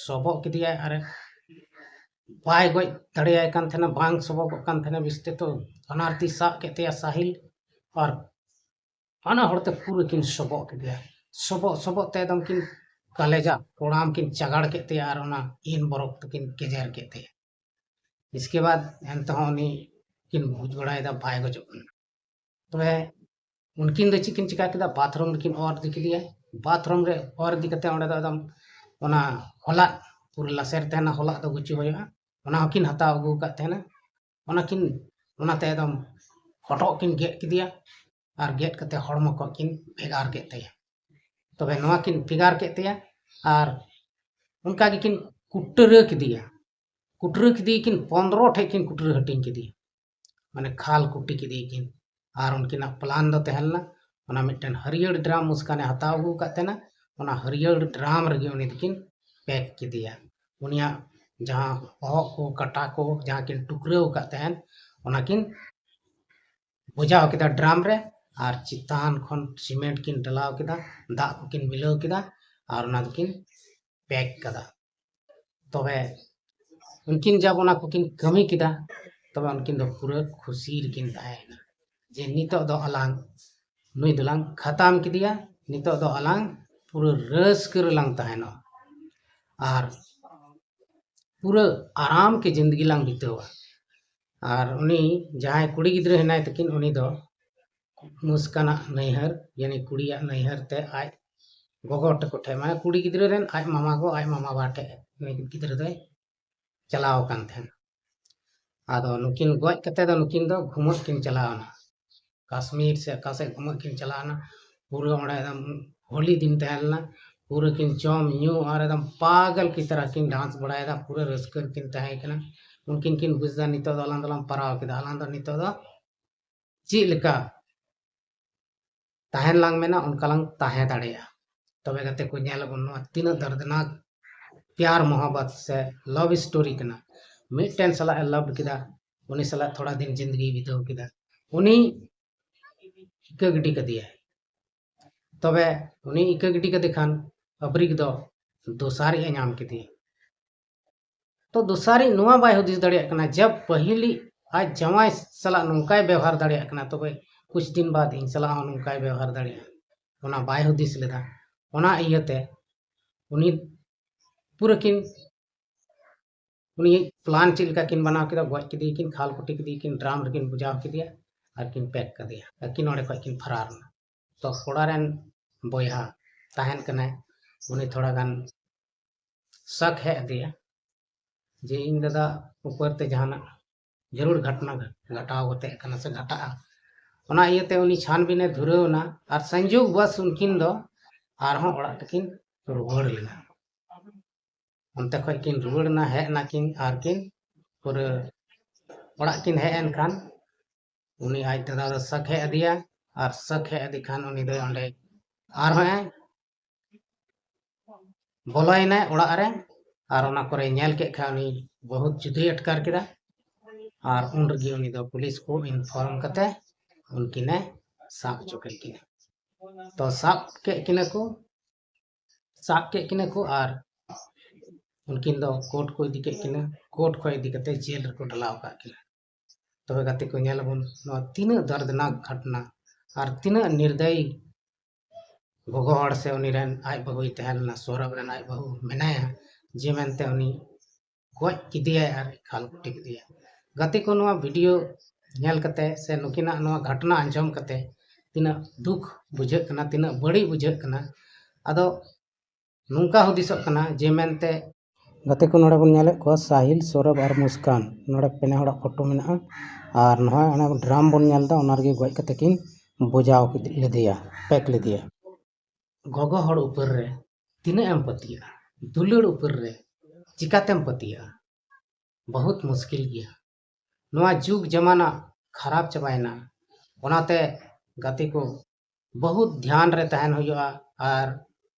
ᱥᱚᱵᱚᱜ ᱠᱮᱫᱮᱭᱟᱭ ᱟᱨ ᱵᱟᱭ ᱜᱚᱡ ᱫᱟᱲᱮᱭᱟᱭ ᱠᱟᱱ ᱛᱟᱦᱮᱱᱟ, ᱵᱟᱝ ᱥᱚᱵᱚᱜᱚᱜ ᱠᱟᱱ ᱛᱟᱦᱮᱱᱟ ᱵᱮᱥᱛᱮ᱾ ᱛᱚ ᱵᱟᱱᱟᱨ ᱛᱤ ᱥᱟᱵ ᱠᱮᱫ ᱛᱟᱭᱟ ᱥᱟᱦᱤᱞ ᱟᱨ ᱵᱟᱱᱟ ᱦᱚᱲ ᱛᱮ ᱯᱩᱨᱟᱹ ᱠᱤᱱ ᱥᱚᱵᱚᱜ ᱠᱮᱫᱮᱭᱟ᱾ ᱥᱚᱵᱚᱜ ᱥᱚᱵᱚᱜ ᱛᱮ ᱮᱠᱫᱚᱢ ᱠᱤᱱ ᱠᱟᱞᱮᱡᱟ ᱠᱚᱲᱟᱢ ᱠᱤᱱ ᱪᱟᱜᱟᱲ ᱠᱮᱫ ᱛᱟᱭᱟ ᱟᱨ ᱚᱱᱟ ᱤᱱ ᱵᱚᱨᱚᱠ ᱛᱮᱠᱤᱱ ᱜᱮᱡᱮᱨ ᱠᱮᱫ ᱛᱟᱭᱟ᱾ ᱤᱥᱠᱮ ᱵᱟᱫ ᱮᱱ ᱛᱮᱦᱚᱸ ᱩᱱᱤ ᱠᱤᱱ ᱵᱩᱡᱽ ᱵᱟᱲᱟᱭᱮᱫᱟ ᱵᱟᱭ ᱜᱚᱡᱚᱜ ᱠᱟᱱᱟ᱾ ᱛᱚᱵᱮ ᱩᱱᱠᱤᱱ ᱫᱚ ᱪᱮᱫ ᱠᱤᱱ ᱪᱤᱠᱟ ᱠᱮᱫᱟ? ᱵᱟᱛᱷᱨᱩᱢ ᱨᱮᱠᱤᱱ ᱚᱨ ᱤᱫᱤ ᱠᱮᱫᱮᱭᱟ᱾ ᱵᱟᱛᱷᱨᱩᱢ ᱨᱮ ᱚᱨ ᱤᱫᱤ ᱠᱟᱛᱮ ᱚᱸᱰᱮ ᱫᱚ ᱮᱠᱫᱚᱢ ᱚᱱᱟ ᱦᱚᱞᱟᱜ ᱯᱩᱨᱟᱹ ᱞᱟᱥᱮᱨ ᱛᱟᱦᱮᱱᱟ, ᱦᱚᱞᱟᱜ ᱫᱚ ᱜᱩᱪᱩ ᱦᱩᱭᱩᱜᱼᱟ, ᱚᱱᱟ ᱦᱚᱸᱠᱤᱱ ᱦᱟᱛᱟᱣ ᱟᱹᱜᱩ ᱟᱠᱟᱫ ᱛᱟᱦᱮᱱᱟ᱾ ᱚᱱᱟ ᱠᱤᱱ, ᱚᱱᱟᱛᱮ ᱮᱠᱫᱚᱢ ᱦᱚᱴᱚᱜ ᱠᱤᱱ ᱜᱮᱫ ᱠᱮᱫᱮᱭᱟ ᱟᱨ ᱜᱮᱫ ᱠᱟᱛᱮ ᱦᱚᱲᱢᱚ ᱠᱚ ᱠᱤᱱ ᱵᱷᱮᱜᱟᱨ ᱠᱮᱫ ᱛᱟᱭᱟ᱾ ᱛᱚᱵᱮ ᱱᱚᱣᱟ ᱠᱤᱱ ᱯᱷᱤᱜᱟᱨ ᱠᱮᱫ ᱛᱟᱭᱟ ᱟᱨ ᱚᱱᱠᱟ ᱜᱮᱠᱤᱱ ᱠᱩᱴᱨᱟᱹ ᱠᱮᱫᱮᱭᱟ᱾ ᱠᱩᱴᱨᱟᱹ ᱠᱮᱫᱮᱭᱟᱠᱤᱱ, ᱯᱚᱱᱨᱚ ᱴᱷᱮᱡ ᱠᱤᱱ ᱠᱩᱴᱨᱟᱹ ᱦᱟᱹᱴᱤᱧ ᱠᱮᱫᱮᱭᱟ, ᱢᱟᱱᱮ ᱠᱷᱟᱞ ᱠᱩᱴᱤ ᱠᱮᱫᱮᱭᱟᱠᱤᱱ᱾ ᱟᱨ ᱩᱱᱠᱤᱱᱟᱜ ᱯᱞᱟᱱ ᱫᱚ ᱛᱟᱦᱮᱸ ᱞᱮᱱᱟ, ᱚᱱᱟ ᱢᱤᱫᱴᱮᱱ ᱦᱟᱹᱨᱭᱟᱹᱲ ᱰᱨᱟᱢ ᱢᱩᱥᱠᱟᱱᱮ ᱦᱟᱛᱟᱣ ᱟᱹᱜᱩ ᱟᱠᱟᱫ ᱛᱟᱦᱮᱱᱟ, ᱚᱱᱟ ᱦᱟᱹᱨᱭᱟᱹᱲ ᱰᱨᱟᱢ ᱨᱮᱜᱮ ᱩᱱᱤ ᱫᱚᱠᱤᱱ ᱯᱮᱠ ᱠᱮᱫᱮᱭᱟ᱾ ᱩᱱᱤᱭᱟᱜ ᱡᱟᱦᱟᱸ ᱵᱚᱦᱚᱜ ᱠᱚ, ᱠᱟᱴᱟ ᱠᱚ, ᱡᱟᱦᱟᱸ ᱠᱤᱱ ᱴᱩᱠᱨᱟᱹᱣ ᱟᱠᱟᱫ ᱛᱟᱦᱮᱸᱱ, ᱚᱱᱟ ᱠᱤᱱ ᱵᱚᱡᱟᱣ ᱠᱮᱫᱟ ᱰᱨᱟᱢ ᱨᱮ, ᱟᱨ ᱪᱮᱛᱟᱱ ᱠᱷᱚᱱ ᱥᱤᱢᱮᱱᱴ ᱠᱤᱱ ᱰᱟᱞᱟᱣ ᱠᱮᱫᱟ, ᱫᱟᱜ ᱠᱚᱠᱤᱱ ᱢᱤᱞᱟᱹᱣ ᱠᱮᱫᱟ, ᱟᱨ ᱚᱱᱟ ᱫᱚᱠᱤᱱ ᱯᱮᱠ ᱠᱟᱫᱟ᱾ ᱛᱚᱵᱮ ᱩᱱᱠᱤᱱ ᱡᱟᱵ ᱚᱱᱟ ᱠᱚᱠᱤᱱ ᱠᱟᱹᱢᱤ ᱠᱮᱫᱟ, ᱛᱚᱵᱮ ᱩᱱᱠᱤᱱ ᱫᱚ ᱯᱩᱨᱟᱹ ᱠᱷᱩᱥᱤ ᱨᱮᱠᱤᱱ ᱛᱟᱦᱮᱸᱭᱮᱱᱟ ᱡᱮ ᱱᱤᱛᱚᱜ ᱫᱚ ᱟᱞᱟᱝ ᱱᱩᱭ ᱫᱚᱞᱟᱝ ᱠᱷᱟᱛᱟᱢ ᱠᱮᱫᱮᱭᱟ, ᱱᱤᱛᱚᱜ ᱫᱚ ᱟᱞᱟᱝ ᱯᱩᱨᱟᱹ ᱨᱟᱹᱥᱠᱟᱹ ᱨᱮᱞᱟᱝ ᱛᱟᱦᱮᱱᱟ᱾ ᱟᱨ ᱯᱩᱨᱟᱹ ᱟᱨᱟᱢ ᱠᱮ ᱡᱤᱱᱫᱜᱤ ᱞᱟᱝ ᱵᱤᱛᱟᱹᱣᱟ᱾ ᱟᱨ ᱩᱱᱤ ᱡᱟᱦᱟᱸᱭ ᱠᱩᱲᱤ ᱜᱤᱫᱽᱨᱟᱹ ᱦᱮᱱᱟᱭ ᱛᱟᱹᱠᱤᱱ, ᱩᱱᱤ ᱫᱚ ᱢᱩᱥᱠᱟᱱᱟᱜ ᱱᱟᱹᱭᱦᱟᱹᱨ, ᱭᱟᱱᱤ ᱠᱩᱲᱤᱭᱟᱜ ᱱᱟᱹᱭᱦᱟᱹᱨ ᱛᱮ ᱟᱡ ᱜᱚᱜᱚ ᱛᱟᱠᱚ ᱴᱷᱮᱱ, ᱢᱟᱱᱮ ᱠᱩᱲᱤ ᱜᱤᱫᱽᱨᱟᱹ ᱨᱮᱱ ᱟᱡ ᱢᱟᱢᱟ ᱜᱚ, ᱟᱡ ᱢᱟᱢᱟ ᱵᱟ ᱴᱷᱮᱱ ᱩᱱᱤ ᱜᱤᱫᱽᱨᱟᱹ ᱫᱚᱭ ᱪᱟᱞᱟᱣ ᱟᱠᱟᱱ ᱛᱟᱦᱮᱱᱟ᱾ ᱟᱫᱚ ᱱᱩᱠᱤᱱ ᱜᱚᱡ ᱠᱟᱛᱮ ᱫᱚ ᱱᱩᱠᱤᱱ ᱫᱚ ᱜᱷᱩᱢᱟᱹᱜ ᱠᱤᱱ ᱪᱟᱞᱟᱣ ᱮᱱᱟ, ᱠᱟᱥᱢᱤᱨ ᱥᱮ ᱚᱠᱟ ᱥᱮᱫ ᱜᱷᱩᱢᱟᱹᱜ ᱠᱤᱱ ᱪᱟᱞᱟᱣ ᱮᱱᱟ᱾ ᱯᱩᱨᱟᱹ ᱚᱸᱰᱮ ᱮᱠᱫᱚᱢ ᱦᱳᱞᱤ ᱫᱤᱱ ᱛᱟᱦᱮᱸ ᱞᱮᱱᱟ, ᱯᱩᱨᱟᱹ ᱠᱤᱱ ᱡᱚᱢ ᱧᱩ ᱟᱨ ᱮᱠᱫᱚᱢ ᱯᱟᱜᱚᱞ ᱠᱤ ᱛᱟᱨᱟ ᱠᱤᱱ ᱰᱟᱱᱥ ᱵᱟᱲᱟᱭᱮᱫᱟ, ᱯᱩᱨᱟᱹ ᱨᱟᱹᱥᱠᱟᱹ ᱨᱮᱠᱤᱱ ᱛᱟᱦᱮᱸ ᱠᱟᱱᱟ᱾ ᱩᱱᱠᱤᱱ ᱠᱤᱱ ᱵᱩᱡᱽ ᱮᱫᱟ, ᱱᱤᱛᱚᱜ ᱫᱚ ᱟᱞᱟᱝ ᱫᱚᱞᱟᱝ ᱯᱟᱨᱟᱣ ᱠᱮᱫᱟ, ᱟᱞᱟᱝ ᱫᱚ ᱱᱤᱛᱚᱜ ᱫᱚ ᱪᱮᱫ ᱞᱮᱠᱟ ᱛᱟᱦᱮᱱ ᱞᱟᱝ ᱢᱮᱱᱟ, ᱚᱱᱠᱟ ᱞᱟᱝ ᱛᱟᱦᱮᱸ ᱫᱟᱲᱮᱭᱟᱜᱼᱟ᱾ ᱛᱚᱵᱮ ᱜᱟᱛᱮ ᱠᱚ, ᱧᱮᱞ ᱟᱵᱚᱱ, ᱱᱚᱣᱟ ᱛᱤᱱᱟᱹᱜ ᱫᱟᱨᱫᱽᱱᱟᱠ ᱯᱭᱟᱨ ᱢᱚᱦᱚᱵᱵᱚᱛ ᱥᱮ ᱞᱟᱵᱷ ᱥᱴᱳᱨᱤ ᱠᱟᱱᱟ᱾ ᱢᱤᱫᱴᱮᱱ ᱥᱟᱞᱟᱜ ᱮ ᱞᱟᱵᱷ ᱠᱮᱫᱟ, ᱩᱱᱤ ᱥᱟᱞᱟᱜ ᱛᱷᱚᱲᱟ ᱫᱤᱱ ᱡᱤᱱᱫᱜᱤ ᱵᱤᱛᱟᱹᱣ ᱠᱮᱫᱟ, ᱩᱱᱤ ᱤᱠᱟᱹ ᱜᱤᱰᱤ ᱠᱟᱫᱮᱭᱟᱭ᱾ ᱛᱚᱵᱮ ᱩᱱᱤ ᱤᱠᱟᱹ ᱜᱤᱰᱤ ᱠᱟᱫᱮ ᱠᱷᱟᱱ ᱟᱵᱨᱤᱠ ᱫᱚ ᱫᱚᱥᱟᱨᱤᱡ ᱮ ᱧᱟᱢ ᱠᱮᱫᱮᱭᱟ᱾ ᱛᱚ ᱫᱚᱥᱟᱨᱤᱡ ᱱᱚᱣᱟ ᱵᱟᱭ ᱦᱩᱫᱤᱥ ᱫᱟᱲᱮᱭᱟᱜ ᱠᱟᱱᱟ, ᱡᱟᱵ ᱯᱟᱹᱦᱤᱞᱤᱡ ᱟᱡ ᱡᱟᱶᱟᱭ ᱥᱟᱞᱟᱜ ᱱᱚᱝᱠᱟᱭ ᱵᱮᱣᱦᱟᱨ ᱫᱟᱲᱮᱭᱟᱜ ᱠᱟᱱᱟ, ᱛᱚᱵᱮ ᱠᱩᱪ ᱫᱤᱱ ᱵᱟᱫ ᱤᱧ ᱥᱟᱞᱟᱜ ᱦᱚᱸ ᱱᱚᱝᱠᱟᱭ ᱵᱮᱣᱦᱟᱨ ᱫᱟᱲᱮᱭᱟᱜᱼᱟ, ᱚᱱᱟ ᱵᱟᱭ ᱦᱩᱫᱤᱥ ᱞᱮᱫᱟ᱾ ᱚᱱᱟ ᱤᱭᱟᱹᱛᱮ ᱩᱱᱤ ᱯᱩᱨᱟᱹ ᱠᱤᱱ, ᱩᱱᱤ ᱯᱞᱟᱱ ᱪᱮᱫ ᱞᱮᱠᱟ ᱠᱤᱱ ᱵᱮᱱᱟᱣ ᱠᱮᱫᱟ, ᱜᱚᱡ ᱠᱮᱫᱮᱭᱟᱠᱤᱱ, ᱠᱷᱟᱞ ᱠᱩᱴᱤ ᱠᱮᱫᱮᱭᱟᱠᱤᱱ, ᱰᱨᱟᱢ ᱨᱮᱠᱤᱱ ᱵᱚᱡᱟᱣ ᱠᱮᱫᱮᱭᱟ ᱟᱨ ᱠᱤᱱ ᱯᱮᱠ ᱠᱟᱫᱮᱭᱟ᱾ ᱟᱹᱠᱤᱱ ᱚᱸᱰᱮ ᱠᱷᱚᱡ ᱠᱤᱱ ᱯᱷᱟᱨᱟᱨ ᱮᱱᱟ᱾ ᱛᱚ ᱠᱚᱲᱟ ᱨᱮᱱ ᱵᱚᱭᱦᱟ ᱛᱟᱦᱮᱱ ᱠᱟᱱᱟᱭ, ᱩᱱᱤ ᱛᱷᱚᱲᱟ ᱜᱟᱱ ᱥᱟᱠ ᱦᱮᱡ ᱟᱫᱮᱭᱟ ᱡᱮ ᱤᱧ ᱫᱟᱫᱟ ᱩᱯᱟᱹᱨ ᱛᱮ ᱡᱟᱦᱟᱱᱟᱜ ᱡᱟᱹᱨᱩᱲ ᱜᱷᱚᱴᱱᱟ ᱜᱷᱟᱴᱟᱣ ᱠᱟᱛᱮ ᱠᱟᱱᱟ ᱥᱮ ᱜᱷᱟᱴᱟᱜᱼᱟ᱾ ᱚᱱᱟ ᱤᱭᱟᱹᱛᱮ ᱩᱱᱤ ᱪᱷᱟᱱᱵᱤᱱ ᱮ ᱫᱷᱩᱨᱟᱹᱣ ᱮᱱᱟ᱾ ᱟᱨ ᱥᱚᱝᱡᱳᱜᱽ ᱵᱚᱥ ᱩᱱᱠᱤᱱ ᱫᱚ ᱟᱨᱦᱚᱸ ᱚᱲᱟᱜ ᱛᱮᱠᱤᱱ ᱨᱩᱣᱟᱹᱲ ᱞᱮᱱᱟ᱾ ᱚᱱᱛᱮ ᱠᱷᱚᱡ ᱠᱤᱱ ᱨᱩᱣᱟᱹᱲ ᱮᱱᱟ, ᱦᱮᱡ ᱮᱱᱟ ᱠᱤᱱ ᱟᱨ ᱠᱤᱱ ᱯᱩᱨᱟᱹ ᱚᱲᱟᱜ ᱠᱤᱱ ᱦᱮᱡ ᱮᱱ ᱠᱷᱟᱱ ᱩᱱᱤ ᱟᱡ ᱫᱟᱫᱟ ᱫᱚ ᱥᱟᱹᱠ ᱦᱮᱡ ᱟᱫᱮᱭᱟ᱾ ᱟᱨ ᱥᱟᱹᱠ ᱦᱮᱡ ᱟᱫᱮ ᱠᱷᱟᱱ ᱩᱱᱤ ᱫᱚ ᱚᱸᱰᱮ ᱟᱨᱦᱚᱸ ᱮ ᱵᱚᱞᱚᱭᱮᱱᱟᱭ ᱚᱲᱟᱜ ᱨᱮ᱾ ᱟᱨ ᱚᱱᱟ ᱠᱚᱨᱮ ᱧᱮᱞ ᱠᱮᱫ ᱠᱷᱟᱱ ᱩᱱᱤ ᱵᱚᱦᱩᱛ ᱡᱩᱫᱟᱹᱭ ᱟᱴᱠᱟᱨ ᱠᱮᱫᱟ᱾ ᱟᱨ ᱩᱱ ᱨᱮᱜᱮ ᱩᱱᱤ ᱫᱚ ᱯᱩᱞᱤᱥ ᱠᱚ ᱤᱱᱯᱷᱚᱨᱢ ᱠᱟᱛᱮ ᱩᱱᱠᱤᱱᱮ ᱥᱟᱵ ᱦᱚᱪᱚ ᱠᱮᱫ ᱠᱤᱱᱟ᱾ ᱛᱚ ᱥᱟᱵ ᱠᱮᱫ ᱠᱤᱱᱟ ᱠᱚ, ᱥᱟᱵ ᱠᱮᱫ ᱠᱤᱱᱟ ᱠᱚ ᱟᱨ ᱩᱱᱠᱤᱱ ᱫᱚ ᱠᱳᱨᱴ ᱠᱚ ᱤᱫᱤ ᱠᱮᱫ ᱠᱤᱱᱟ᱾ ᱠᱳᱨᱴ ᱠᱷᱚᱱ ᱤᱫᱤ ᱠᱟᱛᱮ ᱡᱮᱞ ᱨᱮᱠᱚ ᱰᱷᱟᱞᱟᱣ ᱟᱠᱟᱫ ᱠᱤᱱᱟ᱾ ᱛᱚᱵᱮ ᱜᱟᱛᱮ ᱠᱚ, ᱧᱮᱞ ᱟᱵᱚᱱ ᱱᱚᱣᱟ ᱛᱤᱱᱟᱹᱜ ᱫᱚᱨᱫᱽᱱᱟᱠ ᱜᱷᱚᱴᱱᱟ ᱟᱨ ᱛᱤᱱᱟᱹᱜ ᱱᱤᱨᱫᱟᱭᱤ ᱜᱚᱜᱚ ᱦᱚᱲ ᱥᱮ ᱩᱱᱤ ᱨᱮᱱ ᱟᱡ ᱵᱟᱹᱦᱩᱭ ᱛᱟᱦᱮᱸ ᱞᱮᱱᱟ, ᱥᱚᱨᱚᱵ ᱨᱮᱱ ᱟᱡ ᱵᱟᱹᱦᱩ ᱢᱮᱱᱟᱭᱟ, ᱡᱮ ᱢᱮᱱᱛᱮ ᱩᱱᱤ ᱜᱚᱡ ᱠᱮᱫᱮᱭᱟᱭ ᱟᱨ ᱮᱠᱟᱞ ᱜᱩᱴᱤ ᱠᱮᱫᱮᱭᱟᱭ᱾ ᱜᱟᱛᱮ ᱠᱚ, ᱱᱚᱣᱟ ᱵᱷᱤᱰᱤᱭᱳ ᱧᱮᱞ ᱠᱟᱛᱮ ᱥᱮ ᱱᱩᱠᱤᱱᱟᱜ ᱱᱚᱣᱟ ᱜᱷᱚᱴᱱᱟ ᱟᱸᱡᱚᱢ ᱠᱟᱛᱮ ᱛᱤᱱᱟᱹᱜ ᱫᱩᱠ ᱵᱩᱡᱷᱟᱹᱜ ᱠᱟᱱᱟ, ᱛᱤᱱᱟᱹᱜ ᱵᱟᱹᱲᱤᱡ ᱵᱩᱡᱷᱟᱹᱜ ᱠᱟᱱᱟ᱾ ᱟᱫᱚ ᱱᱚᱝᱠᱟ ᱦᱩᱫᱤᱥᱚᱜ ᱠᱟᱱᱟ ᱡᱮ ᱢᱮᱱᱛᱮ ᱜᱟᱛᱮ ᱠᱚ, ᱱᱚᱰᱮ ᱵᱚᱱ ᱧᱮᱞᱮᱫ ᱠᱚᱣᱟ ᱥᱟᱦᱤᱞ, ᱥᱚᱨᱚᱵ ᱟᱨ ᱢᱩᱥᱠᱟᱱ᱾ ᱱᱚᱰᱮ ᱯᱮᱱᱮ ᱦᱚᱲᱟᱜ ᱯᱷᱳᱴᱳ ᱢᱮᱱᱟᱜᱼᱟ᱾ ᱟᱨ ᱱᱚᱜᱼᱚᱭ ᱚᱱᱟ ᱰᱨᱟᱢ ᱵᱚᱱ ᱧᱮᱞ ᱮᱫᱟ, ᱚᱱᱟ ᱨᱮᱜᱮ ᱜᱚᱡ ᱠᱟᱛᱮ ᱠᱤᱱ ᱵᱚᱡᱟᱣ ᱠᱮᱫ-, ᱞᱮᱫᱮᱭᱟ, ᱯᱮᱠ ᱞᱮᱫᱮᱭᱟ᱾ ᱜᱚᱜᱚ ᱦᱚᱲ ᱩᱯᱟᱹᱨ ᱨᱮ ᱛᱤᱱᱟᱹᱜ ᱮᱢ ᱯᱟᱹᱛᱭᱟᱹᱜᱼᱟ? ᱫᱩᱞᱟᱹᱲ ᱩᱯᱟᱹᱨ ᱨᱮ ᱪᱤᱠᱟᱛᱮᱢ ᱯᱟᱹᱛᱭᱟᱹᱜᱼᱟ? ᱵᱚᱦᱩᱛ ᱢᱩᱥᱠᱤᱞ ᱜᱮᱭᱟ᱾ ᱱᱚᱣᱟ ᱡᱩᱜᱽ ᱡᱟᱢᱟᱱᱟ ᱠᱷᱟᱨᱟᱯ ᱪᱟᱵᱟᱭᱮᱱᱟ᱾ ᱚᱱᱟᱛᱮ ᱜᱟᱛᱮ ᱠᱚ, ᱵᱚᱦᱩᱛ ᱫᱷᱮᱭᱟᱱ ᱨᱮ ᱛᱟᱦᱮᱱ ᱦᱩᱭᱩᱜᱼᱟ ᱟᱨ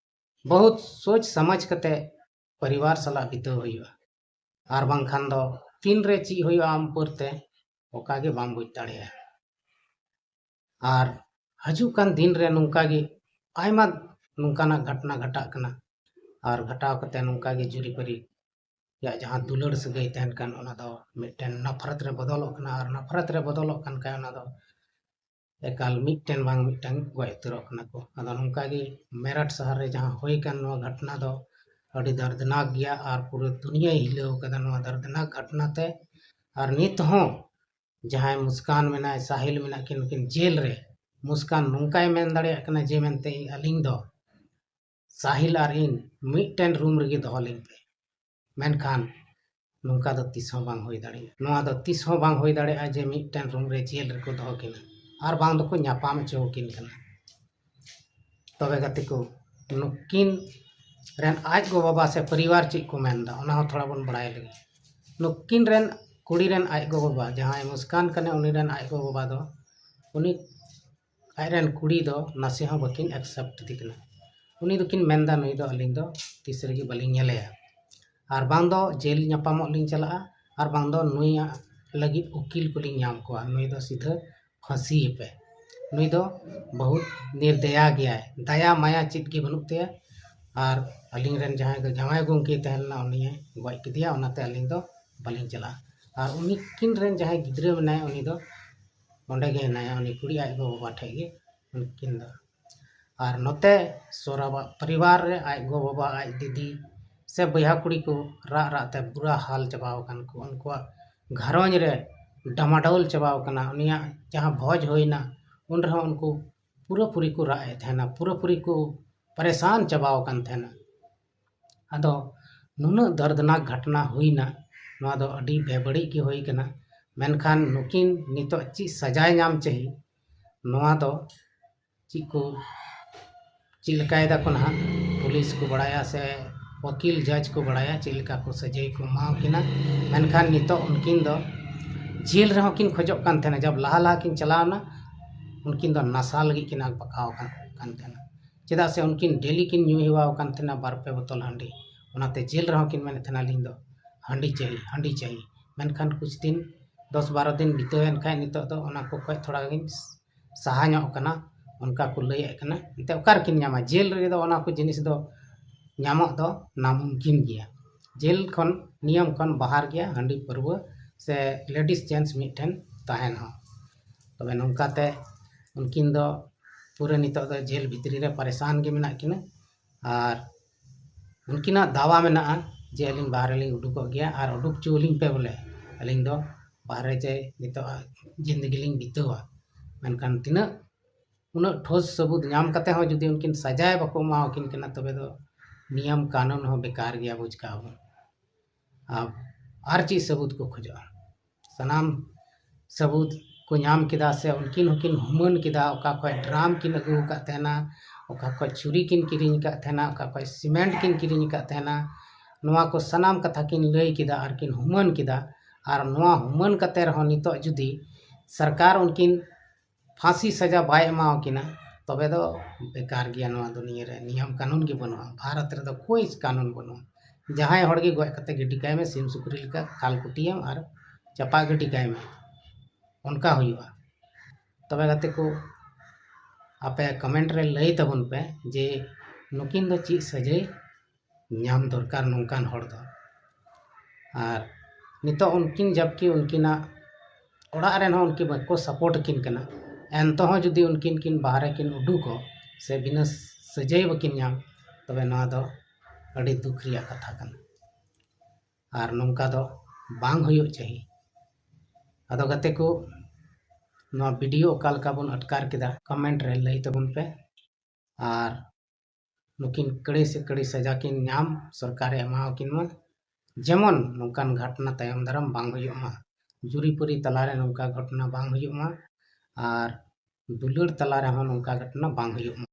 ᱵᱚᱦᱩᱛ ᱥᱳᱪ ᱥᱟᱢᱟᱡᱽ ᱠᱟᱛᱮ ᱯᱚᱨᱤᱵᱟᱨ ᱥᱟᱞᱟᱜ ᱵᱤᱛᱟᱹᱣ ᱦᱩᱭᱩᱜᱼᱟ᱾ ᱟᱨ ᱵᱟᱝᱠᱷᱟᱱ ᱫᱚ ᱛᱤᱱᱨᱮ ᱪᱮᱫ ᱦᱩᱭᱩᱜᱼᱟ ᱟᱢ ᱩᱯᱚᱨ ᱛᱮ, ᱚᱠᱟ ᱜᱮ ᱵᱟᱢ ᱵᱩᱡᱽ ᱫᱟᱲᱮᱭᱟᱜᱼᱟ᱾ ᱟᱨ ᱦᱤᱡᱩᱜ ᱠᱟᱱ ᱫᱤᱱ ᱨᱮ ᱱᱚᱝᱠᱟ ᱜᱮ ᱟᱭᱢᱟ ᱱᱚᱝᱠᱟᱱᱟᱜ ᱜᱷᱚᱴᱱᱟ ᱜᱷᱚᱴᱟᱜ ᱠᱟᱱᱟ᱾ ᱟᱨ ᱜᱷᱚᱴᱟᱣ ᱠᱟᱛᱮ ᱱᱚᱝᱠᱟ ᱜᱮ ᱡᱩᱨᱤᱯᱟᱹᱨᱤ ᱭᱟᱜ ᱡᱟᱦᱟᱸ ᱫᱩᱞᱟᱹᱲ ᱥᱟᱹᱜᱟᱹᱭ ᱛᱟᱦᱮᱱ ᱠᱟᱱ, ᱚᱱᱟ ᱫᱚ ᱢᱤᱫᱴᱮᱱ ᱱᱟᱯᱷᱨᱟᱛ ᱨᱮ ᱵᱚᱫᱚᱞᱚᱜ ᱠᱟᱱᱟ᱾ ᱟᱨ ᱱᱟᱯᱷᱨᱟᱛ ᱨᱮ ᱵᱚᱫᱚᱞᱚᱜ ᱠᱟᱱ ᱠᱷᱟᱡ, ᱚᱱᱟ ᱫᱚ ᱮᱠᱟᱞ ᱢᱤᱫᱴᱮᱱ ᱵᱟᱝ ᱢᱤᱫᱴᱮᱱ ᱜᱚᱡ ᱩᱛᱟᱹᱨᱚᱜ ᱠᱟᱱᱟ ᱠᱚ᱾ ᱟᱫᱚ ᱱᱚᱝᱠᱟ ᱜᱮ ᱢᱮᱨᱟᱴ ᱥᱟᱦᱟᱨ ᱨᱮ ᱡᱟᱦᱟᱸ ᱦᱩᱭ ᱠᱟᱱ ᱱᱚᱣᱟ ᱜᱷᱚᱴᱱᱟ ᱫᱚ ᱟᱹᱰᱤ ᱫᱚᱨᱫᱽᱱᱟᱠ ᱜᱮᱭᱟ ᱟᱨ ᱯᱩᱨᱟᱹ ᱫᱩᱱᱤᱭᱟᱹᱭ ᱦᱤᱞᱟᱹᱣ ᱠᱟᱫᱟ ᱱᱚᱣᱟ ᱫᱚᱨᱫᱽᱱᱟᱠ ᱜᱷᱚᱴᱱᱟ ᱛᱮ᱾ ᱟᱨ ᱱᱤᱛ ᱦᱚᱸ ᱡᱟᱦᱟᱸᱭ ᱢᱩᱥᱠᱟᱱ ᱢᱮᱱᱟᱭ, ᱥᱟᱦᱤᱞ ᱢᱮᱱᱟᱜ ᱠᱤᱱ, ᱱᱩᱠᱤᱱ ᱡᱮᱞ ᱨᱮ᱾ ᱢᱩᱥᱠᱟᱱ ᱱᱚᱝᱠᱟᱭ ᱢᱮᱱ ᱫᱟᱲᱮᱭᱟᱜ ᱠᱟᱱᱟ ᱡᱮ ᱢᱮᱱᱛᱮ ᱤᱧ, ᱟᱹᱞᱤᱧ ᱫᱚ ᱥᱟᱦᱤᱞ ᱟᱨ ᱤᱧ ᱢᱤᱫᱴᱮᱱ ᱨᱩᱢ ᱨᱮᱜᱮ ᱫᱚᱦᱚ ᱞᱤᱧ ᱯᱮ, ᱢᱮᱱᱠᱷᱟᱱ ᱱᱚᱝᱠᱟ ᱫᱚ ᱛᱤᱥ ᱦᱚᱸ ᱵᱟᱝ ᱦᱩᱭ ᱫᱟᱲᱮᱭᱟᱜᱼᱟ᱾ ᱱᱚᱣᱟ ᱫᱚ ᱛᱤᱥ ᱦᱚᱸ ᱵᱟᱝ ᱦᱩᱭ ᱫᱟᱲᱮᱭᱟᱜᱼᱟ ᱡᱮ ᱢᱤᱫᱴᱮᱱ ᱨᱩᱢ ᱨᱮ ᱡᱮᱞ ᱨᱮᱠᱚ ᱫᱚᱦᱚ ᱠᱤᱱᱟ ᱟᱨ ᱵᱟᱝ ᱫᱚᱠᱚ ᱧᱟᱯᱟᱢ ᱦᱚᱪᱚ ᱟᱹᱠᱤᱱ ᱠᱟᱱᱟ᱾ ᱛᱚᱵᱮ ᱜᱟᱛᱮ ᱠᱚ, ᱱᱩᱠᱤᱱ ᱨᱮᱱ ᱟᱡ ᱜᱚ ᱵᱟᱵᱟ ᱥᱮ ᱯᱚᱨᱤᱵᱟᱨ ᱪᱮᱫ ᱠᱚ ᱢᱮᱱᱫᱟ, ᱚᱱᱟ ᱦᱚᱸ ᱛᱷᱚᱲᱟ ᱵᱚᱱ ᱵᱟᱲᱟᱭ ᱞᱮᱜᱮ᱾ ᱱᱩᱠᱤᱱ ᱨᱮᱱ ᱠᱩᱲᱤ ᱨᱮᱱ ᱟᱡ ᱜᱚ ᱵᱟᱵᱟ, ᱡᱟᱦᱟᱸᱭ ᱢᱩᱥᱠᱟᱱ ᱠᱟᱱᱟ, ᱩᱱᱤ ᱨᱮᱱ ᱟᱡ ᱜᱚ ᱵᱟᱵᱟ ᱫᱚ ᱩᱱᱤ ᱟᱡ ᱨᱮᱱ ᱠᱩᱲᱤ ᱫᱚ ᱱᱟᱥᱮ ᱦᱚᱸ ᱵᱟᱹᱠᱤᱱ accept ᱮᱫᱮ ᱠᱟᱱᱟ᱾ ᱩᱱᱤ ᱫᱚᱠᱤᱱ ᱢᱮᱱᱫᱟ, ᱱᱩᱭ ᱫᱚ ᱟᱹᱞᱤᱧ ᱫᱚ ᱛᱤᱥ ᱨᱮᱜᱮ ᱵᱟᱹᱞᱤᱧ ᱧᱮᱞᱮᱭᱟ, ᱟᱨ ᱵᱟᱝ ᱫᱚ ᱡᱮᱞ ᱧᱟᱯᱟᱢᱚᱜ ᱞᱤᱧ ᱪᱟᱞᱟᱜᱼᱟ, ᱟᱨ ᱵᱟᱝ ᱫᱚ ᱱᱩᱭᱟᱜ ᱞᱟᱹᱜᱤᱫ ᱩᱠᱤᱞ ᱠᱚᱞᱤᱧ ᱧᱟᱢ ᱠᱚᱣᱟ, ᱱᱩᱭ ᱫᱚ ᱥᱤᱫᱷᱟᱹ ᱯᱷᱟᱹᱥᱤᱭᱮᱯᱮ᱾ ᱱᱩᱭ ᱫᱚ ᱵᱚᱦᱩᱛ ᱱᱤᱨᱫᱟᱭᱟ ᱜᱮᱭᱟᱭ, ᱫᱟᱭᱟ ᱢᱟᱭᱟ ᱪᱮᱫ ᱜᱮ ᱵᱟᱹᱱᱩᱜ ᱛᱟᱭᱟ᱾ ᱟᱨ ᱟᱹᱞᱤᱧ ᱨᱮᱱ ᱡᱟᱦᱟᱸᱭ ᱫᱚ ᱡᱟᱶᱟᱭ ᱜᱚᱢᱠᱮ ᱛᱟᱦᱮᱸ ᱞᱮᱱᱟ, ᱩᱱᱤᱭᱮ ᱜᱚᱡ ᱠᱮᱫᱮᱭᱟ, ᱚᱱᱟᱛᱮ ᱟᱹᱞᱤᱧ ᱫᱚ ᱵᱟᱹᱞᱤᱧ ᱪᱟᱞᱟᱜᱼᱟ᱾ ᱟᱨ ᱩᱱᱠᱤᱱ ᱨᱮᱱ ᱡᱟᱦᱟᱸᱭ ᱜᱤᱫᱽᱨᱟᱹ ᱢᱮᱱᱟᱭᱟ, ᱩᱱᱤ ᱫᱚ ᱚᱸᱰᱮ ᱜᱮ ᱦᱮᱱᱟᱭᱟ, ᱩᱱᱤ ᱠᱩᱲᱤ ᱟᱡ ᱜᱚ ᱵᱟᱵᱟ ᱴᱷᱮᱡ ᱜᱮ ᱩᱱᱠᱤᱱ ᱫᱚ᱾ ᱟᱨ ᱱᱚᱛᱮ ᱥᱚᱨᱟᱵᱟᱜ ᱯᱚᱨᱤᱵᱟᱨ ᱨᱮ ᱟᱡ ᱜᱚ ᱵᱟᱵᱟ, ᱟᱡ ᱫᱤᱫᱤ ᱥᱮ ᱵᱚᱭᱦᱟ ᱠᱩᱲᱤ ᱠᱚ ᱨᱟᱜ ᱨᱟᱜ ᱛᱮ ᱵᱩᱨᱟ ᱦᱟᱞ ᱪᱟᱵᱟᱣ ᱟᱠᱟᱱ ᱠᱚ, ᱩᱱᱠᱩᱣᱟᱜ ᱜᱷᱟᱨᱚᱸᱡᱽ ᱨᱮ ᱰᱟᱢᱟᱰᱳᱞ ᱪᱟᱵᱟᱣ ᱟᱠᱟᱱᱟ᱾ ᱩᱱᱤᱭᱟᱜ ᱡᱟᱦᱟᱸ ᱵᱷᱚᱡᱽ ᱦᱩᱭᱱᱟ, ᱩᱱ ᱨᱮᱦᱚᱸ ᱩᱱᱠᱩ ᱯᱩᱨᱟᱹᱯᱩᱨᱤ ᱠᱚ ᱨᱟᱜ ᱮᱫ ᱛᱟᱦᱮᱱᱟ, ᱯᱩᱨᱟᱹᱯᱩᱨᱤ ᱠᱚ ᱯᱟᱨᱮᱥᱟᱱ ᱪᱟᱵᱟᱣ ᱟᱠᱟᱱ ᱛᱟᱦᱮᱱᱟ᱾ ᱟᱫᱚ ᱱᱩᱱᱟᱹᱜ ᱫᱚᱨᱫᱽᱱᱟᱠ ᱜᱷᱚᱴᱱᱟ ᱦᱩᱭᱱᱟ, ᱱᱚᱣᱟ ᱫᱚ ᱟᱹᱰᱤ ᱵᱮᱵᱟᱹᱲᱤᱡ ᱜᱮ ᱦᱩᱭ ᱠᱟᱱᱟ᱾ ᱢᱮᱱᱠᱷᱟᱱ ᱱᱩᱠᱤᱱ ᱱᱤᱛᱚᱜ ᱪᱮᱫ ᱥᱟᱡᱟᱭ ᱧᱟᱢ ᱪᱟᱹᱦᱤ, ᱱᱚᱣᱟ ᱫᱚ ᱪᱮᱫ ᱠᱚ, ᱪᱮᱫ ᱞᱮᱠᱟᱭ ᱫᱟᱠᱚ ᱱᱟᱦᱟᱜ, ᱯᱩᱞᱤᱥ ᱠᱚ ᱵᱟᱲᱟᱭᱟ ᱥᱮ ᱣᱟᱹᱠᱤᱞ ᱡᱟᱡᱽ ᱠᱚ ᱵᱟᱲᱟᱭᱟ ᱪᱮᱫ ᱞᱮᱠᱟ ᱠᱚ ᱥᱟᱹᱡᱟᱹᱭ ᱠᱚ ᱮᱢᱟᱣ ᱠᱤᱱᱟ᱾ ᱢᱮᱱᱠᱷᱟᱱ ᱱᱤᱛᱚᱜ ᱩᱱᱠᱤᱱ ᱫᱚ ᱡᱮᱞ ᱨᱮᱦᱚᱸ ᱠᱤᱱ ᱠᱷᱚᱡᱚᱜ ᱠᱟᱱ ᱛᱟᱦᱮᱱᱟ᱾ ᱡᱟᱵ ᱞᱟᱦᱟ ᱞᱟᱦᱟ ᱠᱤᱱ ᱪᱟᱞᱟᱣ ᱮᱱᱟ, ᱩᱱᱠᱤᱱ ᱫᱚ ᱱᱟᱥᱟ ᱞᱟᱹᱜᱤᱫ ᱠᱤᱱ ᱟᱠ ᱵᱟᱠᱟᱣ ᱟᱠᱟᱱ, ᱠᱟᱱ ᱛᱟᱦᱮᱱᱟ᱾ ᱪᱮᱫᱟᱜ ᱥᱮ ᱩᱱᱠᱤᱱ ᱰᱮᱞᱤ ᱠᱤᱱ ᱧᱩ ᱦᱮᱣᱟ ᱟᱠᱟᱱ ᱛᱟᱦᱮᱱᱟ ᱵᱟᱨ ᱯᱮ ᱵᱳᱛᱚᱞ ᱦᱟᱺᱰᱤ, ᱚᱱᱟᱛᱮ ᱡᱮᱞ ᱨᱮᱦᱚᱸ ᱠᱤᱱ ᱢᱮᱱᱮᱫ ᱛᱟᱦᱮᱱᱟ, "ᱟᱹᱞᱤᱧ ᱫᱚ ᱦᱟᱺᱰᱤ ᱪᱟᱹᱦᱤ, ᱦᱟᱺᱰᱤ ᱪᱟᱹᱦᱤ᱾" ᱢᱮᱱᱠᱷᱟᱱ ᱠᱩᱪ ᱫᱤᱱ, ᱫᱚᱥ ᱵᱟᱨᱚ ᱫᱤᱱ ᱵᱤᱛᱟᱹᱣ ᱮᱱ ᱠᱷᱟᱡ ᱱᱤᱛᱚᱜ ᱫᱚ ᱚᱱᱟ ᱠᱚ ᱠᱷᱚᱡ ᱛᱷᱚᱲᱟ ᱜᱤᱧ ᱥᱟᱦᱟ ᱧᱚᱜ ᱠᱟᱱᱟ, ᱚᱱᱠᱟ ᱠᱚ ᱞᱟᱹᱭᱮᱫ ᱠᱟᱱᱟ᱾ ᱮᱱᱛᱮ ᱚᱠᱟ ᱨᱮᱠᱤᱱ ᱧᱟᱢᱟ? ᱡᱮᱞ ᱨᱮᱫᱚ ᱚᱱᱟ ᱠᱚ ᱡᱤᱱᱤᱥ ᱫᱚ ᱧᱟᱢᱚᱜ ᱫᱚ ᱱᱟᱢᱩᱢᱠᱤᱱ ᱜᱮᱭᱟ᱾ ᱡᱮᱞ ᱠᱷᱚᱱ, ᱱᱤᱭᱚᱢ ᱠᱷᱚᱱ ᱵᱟᱦᱟᱨ ᱜᱮᱭᱟ ᱦᱟᱺᱰᱤ ᱯᱟᱹᱨᱣᱟᱹ ᱥᱮ ᱞᱮᱰᱤᱥ ᱡᱮᱱᱴᱥ ᱢᱤᱫᱴᱷᱮᱱ ᱛᱟᱦᱮᱱ ᱦᱚᱸ᱾ ᱛᱚᱵᱮ ᱱᱚᱝᱠᱟᱛᱮ ᱩᱱᱠᱤᱱ ᱫᱚ ᱯᱩᱨᱟᱹ ᱱᱤᱛᱚᱜ ᱫᱚ ᱡᱮᱞ ᱵᱷᱤᱛᱨᱤ ᱨᱮ ᱯᱟᱨᱮᱥᱟᱱ ᱜᱮ ᱢᱮᱱᱟᱜ ᱠᱤᱱᱟ᱾ ᱟᱨ ᱩᱱᱠᱤᱱᱟᱜ ᱫᱟᱣᱟ ᱢᱮᱱᱟᱜᱼᱟ ᱡᱮ ᱟᱹᱞᱤᱧ ᱵᱟᱦᱨᱮ ᱞᱤᱧ ᱩᱰᱩᱠᱚᱜ ᱜᱮᱭᱟ ᱟᱨ ᱩᱰᱩᱠ ᱦᱚᱪᱚ ᱟᱹᱞᱤᱧ ᱯᱮ ᱵᱚᱞᱮ, ᱟᱹᱞᱤᱧ ᱫᱚ ᱵᱟᱦᱨᱮ ᱡᱮ ᱱᱤᱛᱚᱜ ᱡᱤᱱᱫᱮᱜᱤ ᱞᱤᱧ ᱵᱤᱛᱟᱹᱣᱟ᱾ ᱢᱮᱱᱠᱷᱟᱱ ᱛᱤᱱᱟᱹᱜ, ᱩᱱᱟᱹᱜ ᱴᱷᱳᱥ ᱥᱟᱹᱵᱩᱫ ᱧᱟᱢ ᱠᱟᱛᱮ ᱦᱚᱸ ᱡᱩᱫᱤ ᱩᱱᱠᱤᱱ ᱥᱟᱡᱟᱭ ᱵᱟᱠᱚ ᱮᱢᱟᱣᱟᱠᱤᱱ ᱠᱟᱱᱟ, ᱛᱚᱵᱮ ᱫᱚ ᱱᱤᱭᱚᱢ ᱠᱟᱹᱱᱩᱱ ᱦᱚᱸ ᱵᱮᱠᱟᱨ ᱜᱮᱭᱟ, ᱵᱩᱡᱽ ᱠᱟᱜᱼᱟ ᱵᱚᱱ᱾ ᱟᱨ, ᱟᱨ ᱪᱮᱫ ᱥᱟᱹᱵᱩᱫ ᱠᱚ ᱠᱷᱚᱡᱚᱜᱼᱟ? ᱥᱟᱱᱟᱢ ᱥᱟᱹᱵᱩᱫ ᱠᱚ ᱧᱟᱢ ᱠᱮᱫᱟ ᱥᱮ ᱩᱱᱠᱤᱱ ᱦᱚᱸᱠᱤᱱ ᱦᱩᱢᱟᱹᱱ ᱠᱮᱫᱟ, ᱚᱠᱟ ᱠᱷᱚᱡ ᱰᱨᱟᱢ ᱠᱤᱱ ᱟᱹᱜᱩ ᱟᱠᱟᱫ ᱛᱟᱦᱮᱱᱟ, ᱚᱠᱟ ᱠᱷᱚᱱ ᱪᱩᱨᱤ ᱠᱤᱱ ᱠᱤᱨᱤᱧ ᱟᱠᱟᱫ ᱛᱟᱦᱮᱱᱟ, ᱚᱠᱟ ᱠᱷᱚᱱ ᱥᱤᱢᱮᱱᱴ ᱠᱤᱱ ᱠᱤᱨᱤᱧ ᱟᱠᱟᱫ ᱛᱟᱦᱮᱱᱟ, ᱱᱚᱣᱟ ᱠᱚ ᱥᱟᱱᱟᱢ ᱠᱟᱛᱷᱟ ᱠᱤᱱ ᱞᱟᱹᱭ ᱠᱮᱫᱟ ᱟᱨ ᱠᱤᱱ ᱦᱩᱢᱟᱹᱱ ᱠᱮᱫᱟ᱾ ᱟᱨ ᱱᱚᱣᱟ ᱦᱩᱢᱟᱹᱱ ᱠᱟᱛᱮ ᱨᱮᱦᱚᱸ ᱱᱤᱛᱚᱜ ᱡᱩᱫᱤ ᱥᱚᱨᱠᱟᱨ ᱩᱱᱠᱤᱱ ᱯᱷᱟᱸᱥᱤ ᱥᱟᱡᱟ ᱵᱟᱭ ᱮᱢᱟᱣᱟᱠᱤᱱᱟ, ᱛᱚᱵᱮ ᱫᱚ ᱵᱮᱠᱟᱨ ᱜᱮᱭᱟ ᱱᱚᱣᱟ ᱫᱩᱱᱤᱭᱟᱹ ᱨᱮ᱾ ᱱᱤᱭᱚᱢ ᱠᱟᱹᱱᱩᱱ ᱜᱮ ᱵᱟᱹᱱᱩᱜᱼᱟ, ᱵᱷᱟᱨᱚᱛ ᱨᱮᱫᱚ ᱠᱳᱭ ᱠᱟᱹᱱᱩᱱ ᱵᱟᱹᱱᱩᱜᱼᱟ᱾ ᱡᱟᱦᱟᱸᱭ ᱦᱚᱲ ᱜᱮ ᱜᱚᱡ ᱠᱟᱛᱮ ᱜᱤᱰᱤ ᱠᱟᱭ ᱢᱮ, ᱥᱤᱢ ᱥᱩᱠᱨᱤ ᱞᱮᱠᱟ ᱠᱷᱟᱞ ᱠᱩᱴᱤᱭᱮᱢ ᱟᱨ ᱪᱟᱯᱟ ᱜᱤᱰᱤ ᱠᱟᱭ ᱢᱮ, ᱚᱱᱠᱟ ᱦᱩᱭᱩᱜᱼᱟ᱾ ᱛᱚᱵᱮ ᱜᱟᱛᱮ ᱠᱚ, ᱟᱯᱮ ᱠᱚᱢᱮᱱᱴ ᱨᱮ ᱞᱟᱹᱭ ᱛᱟᱵᱚᱱ ᱯᱮ ᱡᱮ ᱱᱩᱠᱤᱱ ᱫᱚ ᱪᱮᱫ ᱥᱟᱹᱡᱟᱹᱭ ᱧᱟᱢ ᱫᱚᱨᱠᱟᱨ ᱱᱚᱝᱠᱟᱱ ᱦᱚᱲ ᱫᱚ᱾ ᱟᱨ ᱱᱤᱛᱚᱜ ᱩᱱᱠᱤᱱ ᱡᱟᱵᱠᱤ ᱩᱱᱠᱤᱱᱟᱜ ᱚᱲᱟᱜ ᱨᱮᱱ ᱦᱚᱸ ᱩᱱᱠᱤᱱ ᱵᱟᱠᱚ ᱥᱟᱯᱳᱨᱴ ᱟᱹᱠᱤᱱ ᱠᱟᱱᱟ, ᱮᱱᱛᱮᱦᱚᱸ ᱡᱩᱫᱤ ᱩᱱᱠᱤᱱ ᱠᱤᱱ ᱵᱟᱦᱨᱮ ᱠᱤᱱ ᱩᱰᱩᱠᱚᱜ ᱥᱮ ᱵᱤᱱᱟᱹ ᱥᱟᱹᱡᱟᱹᱭ ᱵᱟᱹᱠᱤᱱ ᱧᱟᱢ, ᱛᱚᱵᱮ ᱱᱚᱣᱟ ᱫᱚ ᱟᱹᱰᱤ ᱫᱩᱠ ᱨᱮᱭᱟᱜ ᱠᱟᱛᱷᱟ ᱠᱟᱱᱟ᱾ ᱟᱨ ᱱᱚᱝᱠᱟ ᱫᱚ ᱵᱟᱝ ᱦᱩᱭᱩᱜ ᱪᱟᱹᱦᱤ᱾ ᱟᱫᱚ ᱜᱟᱛᱮ ᱠᱚ, ᱱᱚᱣᱟ ᱵᱷᱤᱰᱤᱭᱳ ᱚᱠᱟ ᱞᱮᱠᱟ ᱵᱚᱱ ᱟᱴᱠᱟᱨ ᱠᱮᱫᱟ, ᱠᱚᱢᱮᱱᱴ ᱨᱮ ᱞᱟᱹᱭ ᱛᱟᱵᱚᱱ ᱯᱮ᱾ ᱟᱨ ᱱᱩᱠᱤᱱ ᱠᱟᱹᱲᱤ ᱥᱮ ᱠᱟᱹᱲᱤ ᱥᱟᱡᱟ ᱠᱤᱱ ᱧᱟᱢ, ᱥᱚᱨᱠᱟᱨᱮ ᱮᱢᱟᱣᱟᱠᱤᱱ ᱢᱟ, ᱡᱮᱢᱚᱱ ᱱᱚᱝᱠᱟᱱ ᱜᱷᱚᱴᱚᱱᱟ ᱛᱟᱭᱚᱢ ᱫᱟᱨᱟᱢ ᱵᱟᱝ ᱦᱩᱭᱩᱜ ᱢᱟ, ᱡᱩᱨᱤᱯᱟᱹᱨᱤ ᱛᱟᱞᱟᱨᱮ ᱱᱚᱝᱠᱟ ᱜᱷᱚᱴᱚᱱᱟ ᱵᱟᱝ ᱦᱩᱭᱩᱜ ᱢᱟ, ᱟᱨ ᱫᱩᱞᱟᱹᱲ ᱛᱟᱞᱟ ᱨᱮᱦᱚᱸ ᱱᱚᱝᱠᱟ ᱜᱷᱚᱴᱚᱱᱟ ᱵᱟᱝ ᱦᱩᱭᱩᱜ ᱢᱟ᱾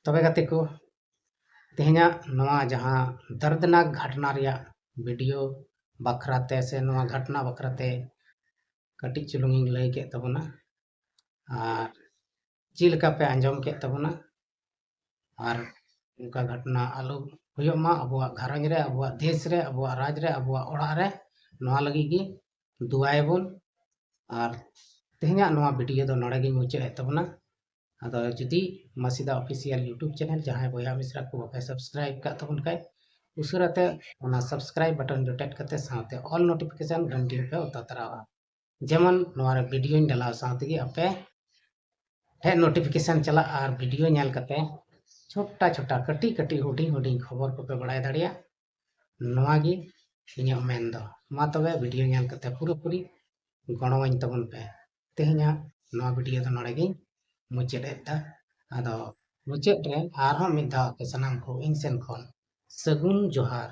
ᱛᱚᱵᱮ ᱜᱟᱛᱮ ᱠᱚ, ᱛᱮᱦᱮᱧᱟᱜ ᱱᱚᱣᱟ ᱡᱟᱦᱟᱸ ᱫᱟᱨᱫᱽᱱᱟᱠ ᱜᱷᱚᱴᱚᱱᱟ ᱨᱮᱭᱟᱜ ᱵᱷᱤᱰᱤᱭᱳ ᱵᱟᱠᱷᱨᱟᱛᱮ ᱥᱮ ᱱᱚᱣᱟ ᱜᱷᱚᱴᱚᱱᱟ ᱵᱟᱠᱷᱨᱟᱛᱮ ᱠᱟᱹᱴᱤᱡ ᱪᱩᱞᱩᱝ ᱤᱧ ᱞᱟᱹᱭ ᱠᱮᱫ ᱛᱟᱵᱚᱱᱟ, ᱟᱨ ᱪᱮᱫ ᱞᱮᱠᱟ ᱯᱮ ᱟᱸᱡᱚᱢ ᱠᱮᱫ ᱛᱟᱵᱚᱱᱟ, ᱟᱨ ᱚᱱᱠᱟ ᱜᱷᱚᱴᱚᱱᱟ ᱟᱞᱚ ᱦᱩᱭᱩᱜ ᱢᱟ ᱟᱵᱚᱣᱟᱜ ᱜᱷᱟᱨᱚᱸᱡᱽ ᱨᱮ, ᱟᱵᱚᱣᱟᱜ ᱫᱮᱥ ᱨᱮ, ᱟᱵᱚᱣᱟᱜ ᱨᱟᱡᱽ ᱨᱮ, ᱟᱵᱚᱣᱟᱜ ᱚᱲᱟᱜ ᱨᱮ᱾ ᱱᱚᱣᱟ ᱞᱟᱹᱜᱤᱫ ᱜᱮ ᱫᱩᱣᱟᱭᱟᱵᱚᱱ᱾ ᱟᱨ ᱛᱮᱦᱮᱧᱟᱜ ᱱᱚᱣᱟ ᱵᱷᱤᱰᱤᱭᱳ ᱫᱚ ᱱᱚᱰᱮ ᱜᱤᱧ ᱢᱩᱪᱟᱹᱫ ᱮᱫ ᱛᱟᱵᱚᱱᱟ᱾ ᱟᱫᱚ ᱡᱩᱫᱤ ᱢᱟᱥᱤᱫᱟ ᱚᱯᱷᱤᱥᱤᱭᱟᱞ ᱭᱩᱴᱩᱵᱽ ᱪᱮᱱᱮᱞ ᱡᱟᱦᱟᱸᱭ ᱵᱚᱭᱦᱟ ᱢᱤᱥᱨᱟ ᱠᱚ ᱵᱟᱯᱮ ᱥᱟᱵᱥᱠᱨᱟᱭᱤᱵ ᱠᱟᱜ ᱛᱟᱵᱚᱱ ᱠᱷᱟᱡ, ᱩᱥᱟᱹᱨᱟ ᱛᱮ ᱚᱱᱟ ᱥᱟᱵᱥᱠᱨᱟᱭᱤᱵ ᱵᱟᱴᱚᱱ ᱡᱚᱴᱮᱫ ᱠᱟᱛᱮ ᱥᱟᱶᱛᱮ ᱚᱞ ᱱᱳᱴᱤᱯᱷᱤᱠᱮᱥᱚᱱ ᱜᱷᱟᱱᱴᱤ ᱯᱮ ᱚᱛᱟ ᱛᱟᱨᱟᱣᱟ, ᱡᱮᱢᱚᱱ ᱱᱚᱣᱟ ᱨᱮ ᱵᱷᱤᱰᱤᱭᱳᱧ ᱰᱟᱞᱟᱣ ᱥᱟᱶ ᱛᱮᱜᱮ ᱟᱯᱮ ᱴᱷᱮᱱ ᱱᱳᱴᱤᱯᱷᱤᱠᱮᱥᱚᱱ ᱪᱟᱞᱟᱜ᱾ ᱟᱨ ᱵᱷᱤᱰᱤᱭᱳ ᱧᱮᱞ ᱠᱟᱛᱮ ᱪᱷᱳᱴᱟ ᱪᱷᱳᱴᱟ, ᱠᱟᱹᱴᱤᱡ ᱠᱟᱹᱴᱤᱡ, ᱦᱩᱰᱤᱧ ᱦᱩᱰᱤᱧ ᱠᱷᱚᱵᱚᱨ ᱠᱚᱯᱮ ᱵᱟᱲᱟᱭ ᱫᱟᱲᱮᱭᱟᱜ᱾ ᱱᱚᱣᱟ ᱜᱮ ᱤᱧᱟᱹᱜ ᱢᱮᱱ ᱫᱚ᱾ ᱢᱟ ᱛᱚᱵᱮ ᱵᱷᱤᱰᱤᱭᱳ ᱧᱮᱞ ᱠᱟᱛᱮ ᱯᱩᱨᱟᱹᱯᱩᱨᱤ ᱜᱚᱲᱚᱣᱟᱹᱧ ᱛᱟᱵᱚᱱ ᱯᱮ᱾ ᱛᱮᱦᱮᱧᱟᱜ ᱱᱚᱣᱟ ᱵᱷᱤᱰᱤᱭᱳ ᱫᱚ ᱱᱚᱰᱮ ᱜᱤᱧ ᱢᱩᱪᱟᱹᱫ ᱮᱫᱟ᱾ ᱟᱫᱚ ᱢᱩᱪᱟᱹᱫ ᱨᱮ ᱟᱨᱦᱚᱸ ᱢᱤᱫ ᱫᱷᱟᱣ ᱟᱯᱮ ᱥᱟᱱᱟᱢ ᱠᱚ ᱤᱧ ᱥᱮᱱ ᱠᱷᱚᱱ ᱥᱟᱹᱜᱩᱱ ᱡᱚᱦᱟᱨ᱾